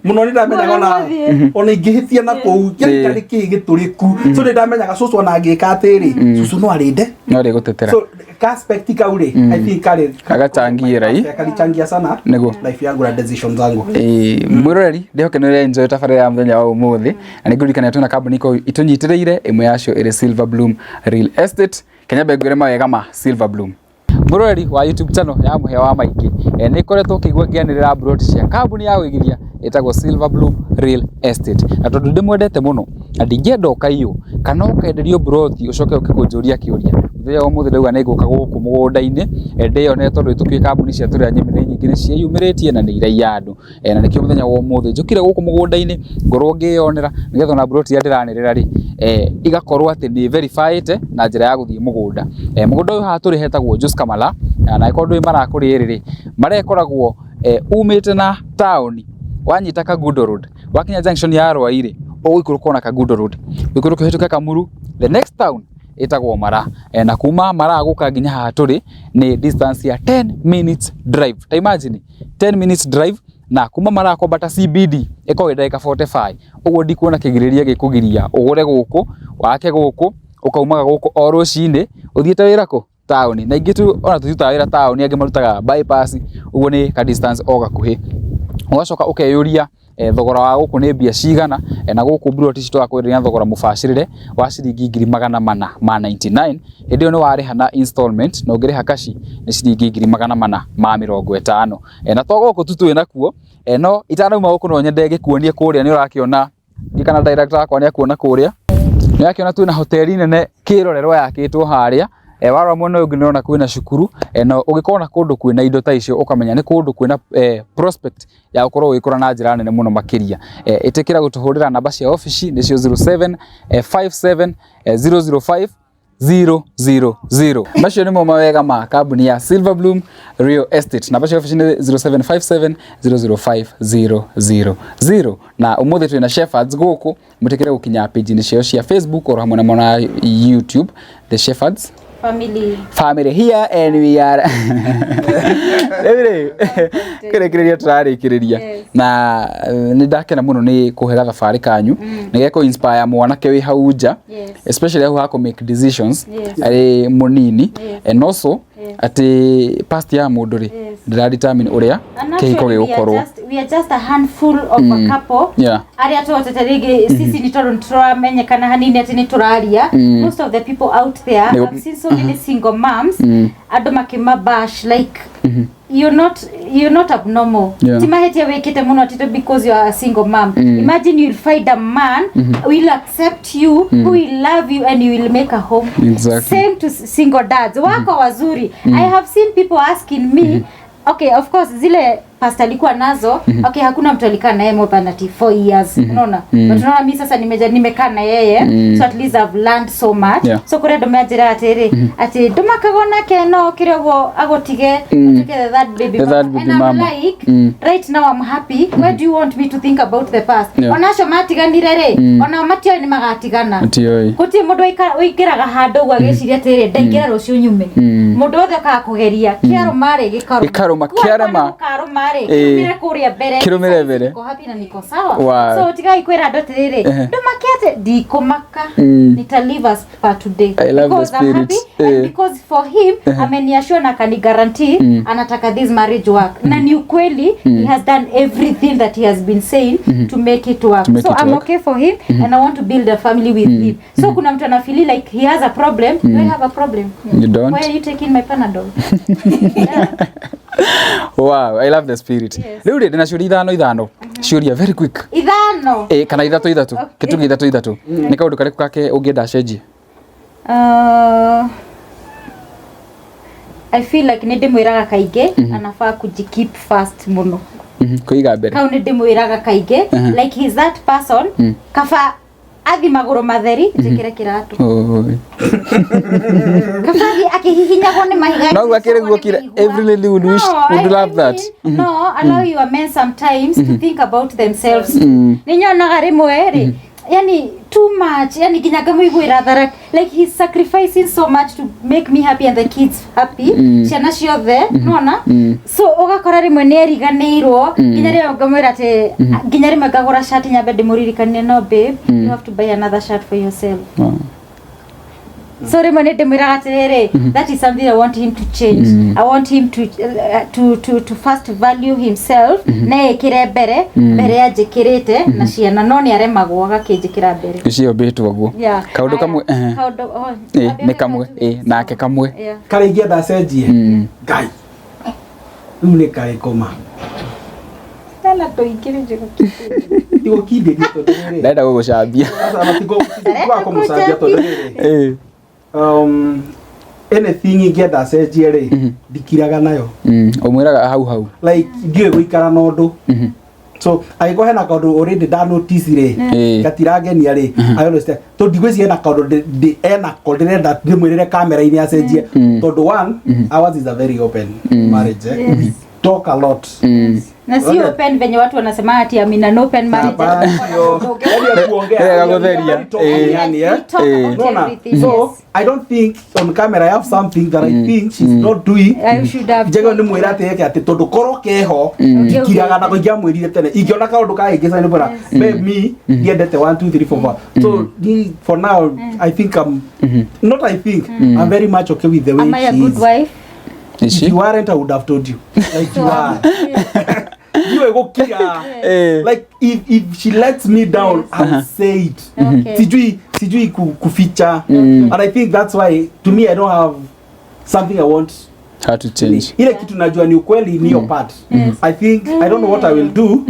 muno, nĩ ndamenyaga ona
Mũrĩ
ona ingĩhĩtia na kũu
Ĩĩ.
kĩarĩ kĩĩ gĩtũrĩku, so nĩ ndamenyaga cucu ona angĩka atĩrĩ, cucu no arĩnde.
No rĩgũtetera.
So ka aspect kau rĩ, I think karĩ
Gagachangia ĩ.
Kalichangia sana
Nĩguo.
life yangu na decision zangu.
Ĩĩ, mwĩroreri, ndĩhoke nĩ ũrenjoy tabarĩra ya mũthenya wa ũmũthĩ, na nĩ ngũririkania twĩna kambuni ikoragwo itũnyitĩrĩire, ĩmwe yacio ĩrĩ Silver Bloom Real Estate. Kenya mbengwĩre mawega ma Silver Bloom. Mwĩroreri wa YouTube channel ya Mũhĩa wa Maingĩ, nĩ ngoretwo ngĩigua ngĩanĩrĩra mburoti cia kambuni ya ũigithia ĩtagwo Silver Bloom Real Estate, na tondũ ndĩmwendete mũno na ndingĩenda ũkaiywo kana ũkenderio mburoti ũcoke ũke kũnjũria kĩũria, mũthenya wa ũmũthĩ ndauga nĩ ngũka gũkũ mũgũnda-inĩ, ndĩyonere, tondũ tũkĩũĩ kambuni cia tũrĩa nyemi nĩ nyingĩ, nĩ ciĩyumĩrĩtie na nĩ iraiya andũ. Na nĩkĩo mũthenya wa ũmũthĩ njũkire gũkũ mũgũnda-inĩ ngorwo ngĩyonera, nĩgetha ona mburoti iria ndĩranĩrĩra rĩ, igakorwo atĩ nĩ verified na njĩra ya gũthiĩ mũgũnda. Mũgũnda ũyũ haha tũrĩ hetagwo Joska Mala, na angĩkorwo ndũĩ Mara kũrĩ rĩ, Mara ĩkoragwo umĩte na taũni wanyita Kangundo Road, wakinya junction ya Rwai rĩ, ũgũikũrũka ona Kangundo Road, ũikũrũke ũhĩtũke Kamuru, the next town ĩtagwo Mara. Na kuma Mara gũka nginya haha tũrĩ nĩ distance ya 10 minutes drive. Ta imagine 10 minutes drive, na kuma Mara kwambata CBD ĩkoragwo ĩ ndagĩka 45. Ũguo ndikuona kĩgirĩrĩria gĩkũgiria ũgũre gũkũ, wake gũkũ, ũkaumaga gũkũ o rũcinĩ ũthiĩte wĩra kũ taũni. Na ingĩ tu ona tũtirutaga wĩra taũni, angĩ marutaga bypass, ũguo nĩ ka distance o gakuhĩ. Ũgacoka ũkeyũria thogora wa gũkũ nĩ mbia cigana, na gũkũ mburoti ici tũrakwenderia na thogora mũbacĩrĩre wa ciringi 499,000. Hĩndĩ ĩyo nĩ warĩha na installment, na ũngĩrĩha kaci nĩ ciringi 450,000. Na to gũkũ tu twĩ nakuo, no itanauma gũkũ no nyende ngĩkuonie kũrĩa. Nĩ ũrakĩona kana director wakwa nĩ akuona kũrĩa, nĩ ũrakĩona twĩna hoteli nene kĩrorerwa yakĩtwo harĩa. Warora mwena ũyũ ũngĩ nĩ ũrona kwĩna cukuru, na ũngĩkona kũndũ kwĩna indo ta icio ũkamenya nĩ kũndũ kwĩna prospect ya gũkorwo ũgĩkũra na njĩra nene mũno makĩria. Ĩtĩkĩra gũtũhũrĩra namba cia obici, nĩcio 07 57 005 000. Macio nĩmo mawega ma kambuni ya Silver Bloom Real Estate. Namba cia obici nĩ 0757 005 000. Na ũmũthĩ twĩna Shepherds gũkũ, mũtĩkĩre gũkinya page-inĩ ciao cia Facebook oro hamwe na mwena wa YouTube, The Shepherds
Family.
Family here, and we are rĩu rĩ kĩrĩkĩrĩria tũrarĩkĩrĩria. Na nĩ ndakena mũno nĩ kũhe gathabarĩ kanyu nĩ gekũ inspire mwanake wĩ hau nja, especially hau ha make decisions arĩ mũnini, and also atĩ past ya mũndũ rĩ ndĩra determine ũrĩa
And
kĩhiko
actually we are
gĩgũkorwo.
just, we are just a handful of a couple arĩa tũhotete rĩngĩ sisi nĩ tondũ nĩtũramenyekana hanini atĩ nĩ tũraria. Most of the people out there, I've seen so many single moms, andũ makĩmabash like you're not abnormal. Ti mahĩtia wĩkĩte mũno atĩ because you are a single mom. Imagine you'll find a man who will accept you, who will love you, and you will make a home. Same to single dads wako wazuri. I have seen people asking me, okay, of course zile past alikuwa nazo, okay, hakuna mtu alikaa na yeye more than ati 4 years, unaona? But unaona mi sasa nimekaa na yeye, so at least I've learned so much. So kũrĩ andũ manjĩra atĩrĩ atĩ ndũmakaga onake no kĩrĩa ũguo agũtige ũtuĩke the third baby
The third
mama.
baby
And I'm
mama.
like, right now I'm happy. Why do you want me to think about the past? Ona acio matiganire rĩ, ona matioĩ nĩ magatigana.
Matiũĩ.
Gũtirĩ mũndũ ũingĩraga handũ ũguo agĩciria atĩrĩ, ndaingĩra rũciũ nyume. Mũndũ wothe okaga kũgeria kĩarũma rĩ, gĩkarũma.
Gĩkarũma,
Kũu
kĩarema.
angĩkorwo nĩ gũkarũma rĩ, kĩrũmĩre kũrĩa mbere.
Kĩrũmĩre mbere.
Niko happy na niko sawa. So tigai kwĩra andũ atĩrĩrĩ, ndũmake atĩ ndikũmaka, nita live as per today.
I love the
Because I'm
spirit.
happy and because for him ameniassure na akani guarantee anataka this marriage work, na ni ukweli, he has done everything that he has been saying to make it work.
To make
So
it
I'm
work.
okay for him and I want to build a family with him. So kuna mtu anafeel like he has a problem. Do I have a problem?
You don't.
Why are you taking my Panadol? Yeah.
Wow, I love the spirit. Rĩu rĩ, ndĩna ciũria ithano ithano, ciũria very quick.
Ithano.
Kana ithatũ ithatũ.
Okay.
Kĩtuge ithatũ ithatũ. Nĩ kaũndũ karĩkũ kake ũngĩenda acenjie?
I feel like nĩ ndĩmwĩraga kaingĩ anafaa kujikeep first mũno.
Kũiga mbere.
Kau nĩ ndĩmwĩraga kaingĩ, like he's that person, kaba athi magũrũ matheri njĩkĩre kĩratũ.
Oi.
Kaba athiĩ akĩhihinyagwo nĩ mahiga.
No, akĩrĩ guo
akĩricagwo nĩ mĩigua.
Every lady would wish,
No,
would love
I
that.
mean, no, allow your men sometimes to think about themselves. Nĩ nyonaga rĩmwe rĩ Yani too much, yani nginya ngamũiguĩra thara, like he's sacrificing so much to make me happy and the kids happy, ciana ciothe, nona so ũgakora rĩmwe nĩ eriganĩirwo, nginya rĩmwe ngamwĩra atĩ, nginya rĩmwe ngagũra shati nyambe ndĩmũririkanie, "No babe, you have to buy another shirt for yourself." So rĩmwe nĩ ndĩmwĩraga atĩrĩrĩ, that is something I want him to change. I want him to first value himself, na ĩkĩre mbere mbere ya njĩkĩrĩte na ciana, no nĩ aremagwo agakĩnjĩkĩra mbere.
Icio mbĩtwo guo. Kaũndũ
Aya,
kamwe, ehe.
Kaũndũ, oh,
Ĩ, nĩ kamwe, ĩ, nake kamwe.
Karĩa ingĩenda acenjie, ngai, rĩu nĩ karĩkũma?
Tena tũingĩ nĩ
Ndigũkindĩria tondũ rĩrĩ,
Ndenda gũgũcambia.
Aca, kũmũcambia tondũ rĩrĩ, anything ingĩenda acenjie rĩ, ndikiraga nayo.
Ũmwĩraga hau hau.
Like ndiũĩ gũikara na ũndũ, so angĩkorwo hena kaũndũ already nda notice rĩ, gatirangenia rĩ, I always tell, tondũ ndigwĩciria hena kaũndũ enako ndĩrenda ndĩmwĩrĩre kamera-inĩ acenjie, tondũ one, ours is a very open marriage, eh? We talk a lot.
Na si open venye watu wanasema ati I'm in an open marriage.
Hapana, sio. Yaani ya kuongea.
Ile ya gũtheria.
Very talking, yani, eh?
We talk about
Unaona?
everything,
So
yes.
I don't think on camera I have something that I think she's not doing.
I should have
Njega nĩ mwĩra atĩ eke atĩ, tondũ korwo keho ndikiraga nako, ingĩamwĩrire tene ingĩona kaũndũ kahĩngĩca nĩ bora babe, me ndiendete 1 2 3 4 5. So ni for now I think I'm not, I think I'm very much okay with the way
Am I a
she
good
is.
wife?
If
Ici
you aren't, I would have told you. Like you are, ndiũĩ gũkira. Like if she lets me down, I'll say it. Sijui kuficha, and I think that's why to me I don't have something I want
How to change.
ile kitu najua ni ukweli, ni hiyo part. I think I don't know what I will do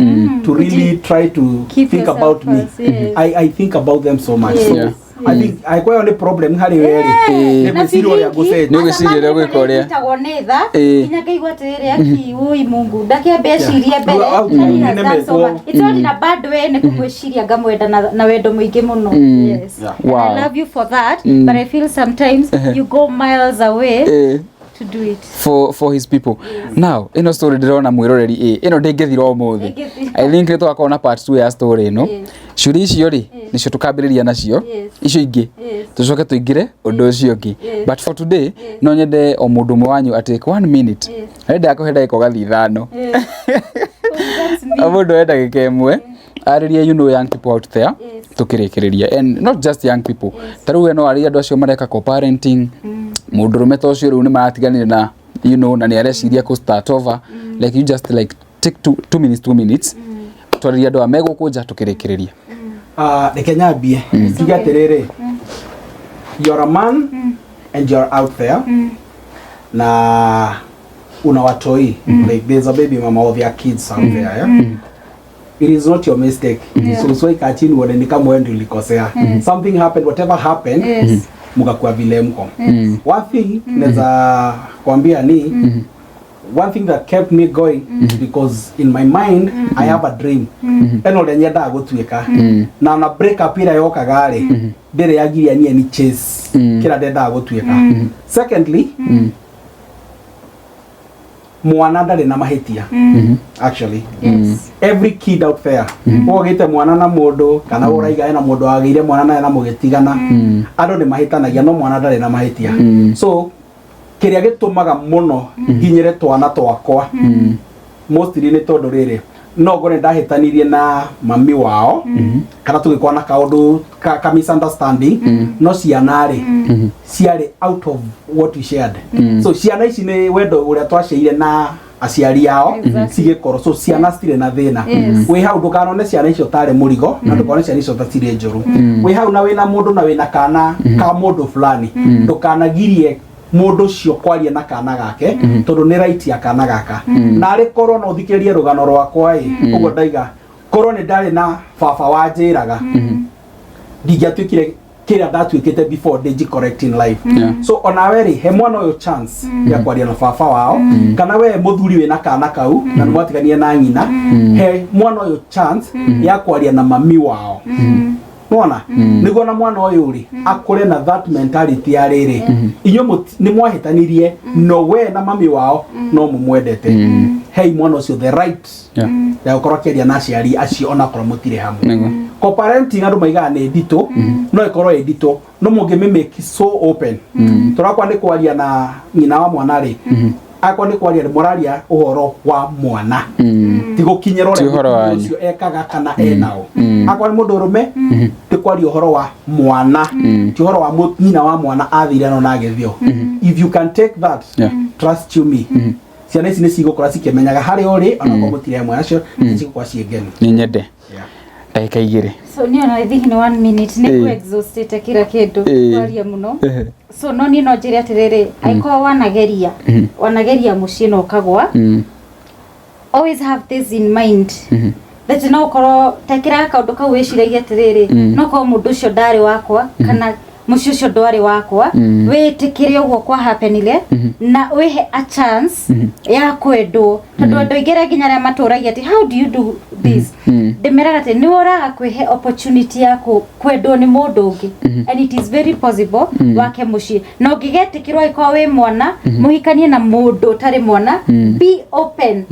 to really try to
Keep
think
yourself
about me.
first, yes.
I think about them so much, so I think angĩkorwo nĩ problem harĩ we rĩ, nĩ
Na
gwĩciria ũrĩa ngũcenjia.
Nĩ ũgwĩciria ũrĩa ũgwĩka ũrĩa.
Ĩtagwo nĩ tha, nginya ngaigua atĩrĩrĩ, aki ũi Mungu ndakĩambe ecirie mbere.
Au- au-
He has done so
Nĩmekwo.
much. It's not in a bad way, nĩ kũmwĩciria ngamwenda na wendo mũingĩ mũno, yes. And
Wow.
I love you for that, but I feel sometimes you go miles away to do it.
For his people. Now ĩno story ndĩrona mwĩroreri, ĩ ĩno ndĩngĩthira ũmũthĩ.
Ndĩngĩthira.
I think nĩ tũgakorwo na part 2 ya story ĩno. Ciũria icio rĩ, nĩcio tũkambĩrĩria nacio. Icio ingĩ tũcoke tũingĩre ũndũ ũcio ũngĩ. But for today no nyende o mũndũ ũmwe wanyu atake one minute. Arenda kũhe ndagĩka ũgathiĩ 5.
Oh, that's me.
O mũndũ oe ndagĩka 1 arĩrie, young people out there, tukĩrĩkĩrĩria, and not just young people. Ta rĩu we no arĩrie andũ acio mareka co-parenting, mũndũrũme ta ũcio rĩu nĩ maratiganire na na nĩ areciria kũ start over. Like you just like take 2 minutes, 2 minutes, twarĩrie andũ aya megũkũ nja tukĩrĩkĩrĩria.
Ah, reke nyambie njuge atĩrĩrĩ, you're a man and you're out there na una watoi, like there's a baby mama of your kids out there, yeah? It is not your mistake. So usiwahi chini uone ni kama wewe ndio ulikosea. Something happened, whatever happened, mkakuwa vile mko. One thing naweza kuambia ni one thing that kept me going, because in my mind I have a dream eno ũrĩa nyendaga gũtuĩka, na break up ĩrĩa yokaga rĩ, ndĩrĩ yagiria niĩ ni chase kĩrĩa ndendaga gũtuĩka. Secondly, mwana ndarĩ na mahĩtia actually. Every kid out there ũgĩte mwana na mũndũ kana ũraiga ena mũndũ wagĩire mwana naye na mũgĩtigana, andũ nĩ mahĩtanagia, no mwana ndarĩ na mahĩtia. So kĩrĩa gĩtũmaga mũno nginyĩre twana twakwa mostly nĩ tondũ rĩrĩ, no ngore ndahĩtanirie na mami wao kana tũgĩkorwo na kaũndũ ka misunderstanding, no ciana rĩ, ciarĩ out of what we shared. So ciana ici nĩ wendo ũrĩa twaciaire na aciari ao. Cigĩkorwo so ciana citirĩ na thĩna. Wĩ hau ndũkanone ciana icio tarĩ mũrigo, na ndũkanone ciana icio ta cirĩ njũru. Wĩ hau na wĩna mũndũ na wĩna kana ka mũndũ fulani, ndũkanagirie mũndũ ũcio kwaria na kana gake, tondũ nĩ right ya kana gaka. Na arĩ korwo no ũthikĩrĩrie rũgano rwakwa ĩ, ũguo ndaiga korwo nĩ ndarĩ na baba wanjĩraga, ndingĩatuĩkire kĩrĩa ndatuĩkĩte before ndĩnji correct in life. So onawe rĩ, he mwana ũyũ chance ya kwaria na baba wao, kana we mũthuri wĩna kana kau na nĩ mwatiganie na nyina, he mwana ũyũ chance ya kwaria na mami wao. Nona nĩguo na mwana ũyũ rĩ, akũre na that mentality ya rĩrĩ, inyuĩ nĩ mwahĩtanirie, no we na mami wao no mũmwendete. Hei mwana ũcio the right ya gũkorwo akĩaria na aciari acio onakorwo mũtirĩ hamwe. Co-parenting andũ maigaga nĩ nditũ, no ĩkorwo ĩ nditũ, no mũngĩmĩmake so open, tũrakwa nĩ kwaria na nyina wa mwana rĩ, akwa nĩ kwaria mũraria ũhoro wa mwana, ti gũkinyĩra
Ti
ũrĩa
ũhoro
mũtumia
wanyu.
ũcio ekaga kana enao. Akwa nĩ mũndũ ũrũme, nĩ kwaria ũhoro wa mwana, ti ũhoro wa nyina wa mwana athire no na agĩthio. If you can take that, trust you me, ciana ici nĩ cigũkũra cikĩmenyaga harĩa ũrĩ, onakorwo mũtirĩ hamwe acio, nĩ cigũkorwo ciĩ ngenu.
Nĩ nyende.
Yeah.
Ndagĩka 2.
So niĩ ona I think ni one minute nĩ
Ĩĩ.
ku exhaustĩte kila kĩndũ
Ĩĩ.
kwaria mũno. So no niĩ no njĩre atĩrĩrĩ, angĩkorwo wanageria mũciĩ na ũkagwa, always have this in mind that no ũkorwo tekĩra kaũndũ kau wĩciragia atĩrĩrĩ, no korwo mũndũ ũcio ndarĩ wakwa kana mũciĩ ũcio ndwarĩ wakwa. Wĩtĩkĩre ũguo kwa happenire na wĩhe a chance ya kwendwo, tondũ andũ aingĩ arĩa nginya arĩa matũragia atĩ, "How do you do this?" Ndĩmeraga atĩ nĩ ũraga kwĩhe opportunity ya kwendwo nĩ mũndũ ũngĩ, and it is very possible wake mũciĩ na ũngĩgetĩkĩrwo, angĩkorwo wĩ mwana mũhikanie na mũndũ ũtarĩ mwana, be open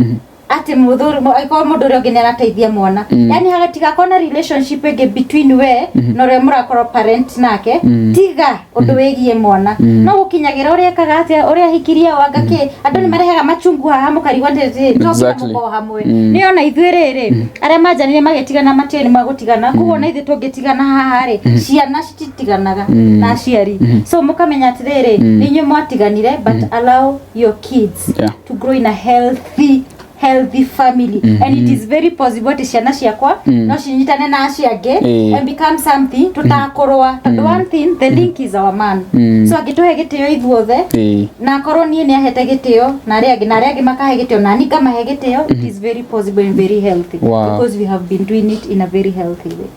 atĩ mũthuri, angĩkorwo mũndũ ũrĩa ũngĩ nĩ arateithia mwana, yani hagatigakorwo na relationship ĩngĩ between we na ũrĩa mũrakorwo parent nake, tiga ũndũ wĩgiĩ mwana. No gũkinyagĩra ũrĩa ekaga atĩa, ũrĩa ahikirie, wanga kĩ, andũ nĩ marehaga machungu haha mũkarigwo atĩ to nginya mũkorwo hamwe. Nĩ ona ithuĩ rĩrĩ, arĩa manjanire magĩtigana matiũĩ nĩ magũtigana, koguo ona ithuĩ tũngĩtigana haha rĩ, ciana cititiganaga na aciari. So mũkamenya atĩrĩrĩ, nĩ inyuĩ mwatiganire, but allow your kids to grow in a healthy family, and it is very possible atĩ ciana ciakwa no cinyitane na acio angĩ and become something tũtakũrũa, tondũ one thing, the link is our man. So angĩtũhe gĩtĩo ithuothe, na akorwo niĩ nĩ ahete gĩtĩo na arĩa angĩ, na arĩa angĩ makahe gĩtĩo, na niĩ ngamahe gĩtĩo, it is very possible and very healthy, because we have been doing it in a very healthy way.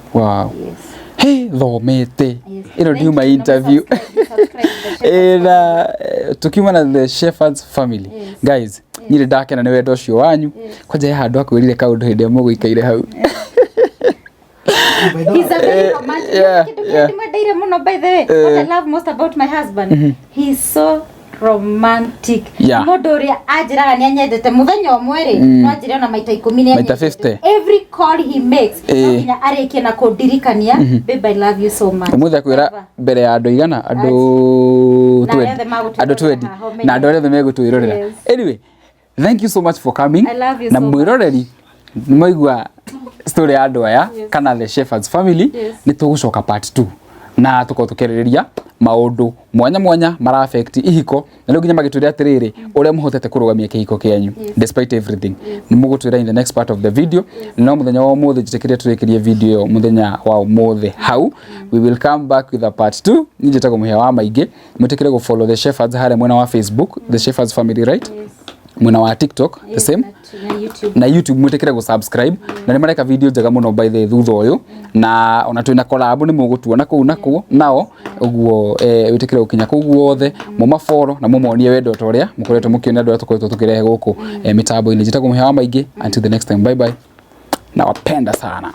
Yes.
Hey, thomete.
Yes.
Ĩno ndiuma
Thank you.
interview.
Subscribe, subscribe, The Shepherds.
Ĩna tukiuma na the Shepherds family. Guys, niĩ ndakena nĩ wendo ũcio wanyu. Kwanja he handũ akwĩrire kaũndũ hĩndĩ ĩrĩa mũgũikaire hau.
He's a very romantic. Kĩndũ kĩrĩa ndĩmwendeire mũno, by the way, what I love most about my husband, he's so romantic. Mũndũ ũrĩa anjĩraga nĩ anyendete mũthenya ũmwe rĩ, no anjĩre ona maita 10 nĩ
Maita
anyendete.
50.
Every call he makes, no nginya arĩkie na kũndirikania, "Babe, I love you so much."
Ũmũthĩ akwĩra
Ever.
mbere ya andũ igana, andũ
Na arĩa
20,
othe magũtwĩrorera
andũ 20
haha, ũmenye.
na andũ arĩa othe megũtwĩrorera. Anyway, thank you so much for coming.
I love you
Na
so much.
mwĩroreri, nĩmwaigua story ya andũ aya kana the Shepherds family. Nĩ tũgũcoka part 2 na tũkorwo tũkĩarĩrĩria maũndũ mwanya mwanya mara affect ihiko, na rĩu nginya magĩtwĩra atĩrĩrĩ, ũrĩa mũhotete kũrũgamia kĩhiko kĩanyu despite everything, nĩ mũgũtwĩra in the next part of the video. No mũthenya wa ũmũthĩ, njĩtĩkĩrie tũrĩkĩrie video ĩyo mũthenya wa ũmũthĩ hau. We will come back with a part 2. Niĩ njĩtagwo Mũhĩa wa Maingĩ. Mwĩtĩkĩre gũ follow the Shepherds harĩa mwena wa Facebook, the Shepherds family, right? Mwena wa TikTok the same.
Na YouTube.
Na YouTube mwĩtĩkĩre gũ subscribe, na nĩ mareka video njega mũno by the thutha ũyũ, na ona twĩna collab, nĩ mũgũtuona kũu na kũu nao ũguo. Wĩtĩkĩre gũkinya kũu guothe, mũmafollow na mũmonie wendo ta ũrĩa mũkoretwo mũkĩonia andũ arĩa tũkoretwo tũkĩrehe gũkũ mĩtambo-inĩ. Njĩtagwo Mũhĩa wa Maingĩ. Until the next time, bye bye, nawapenda sana.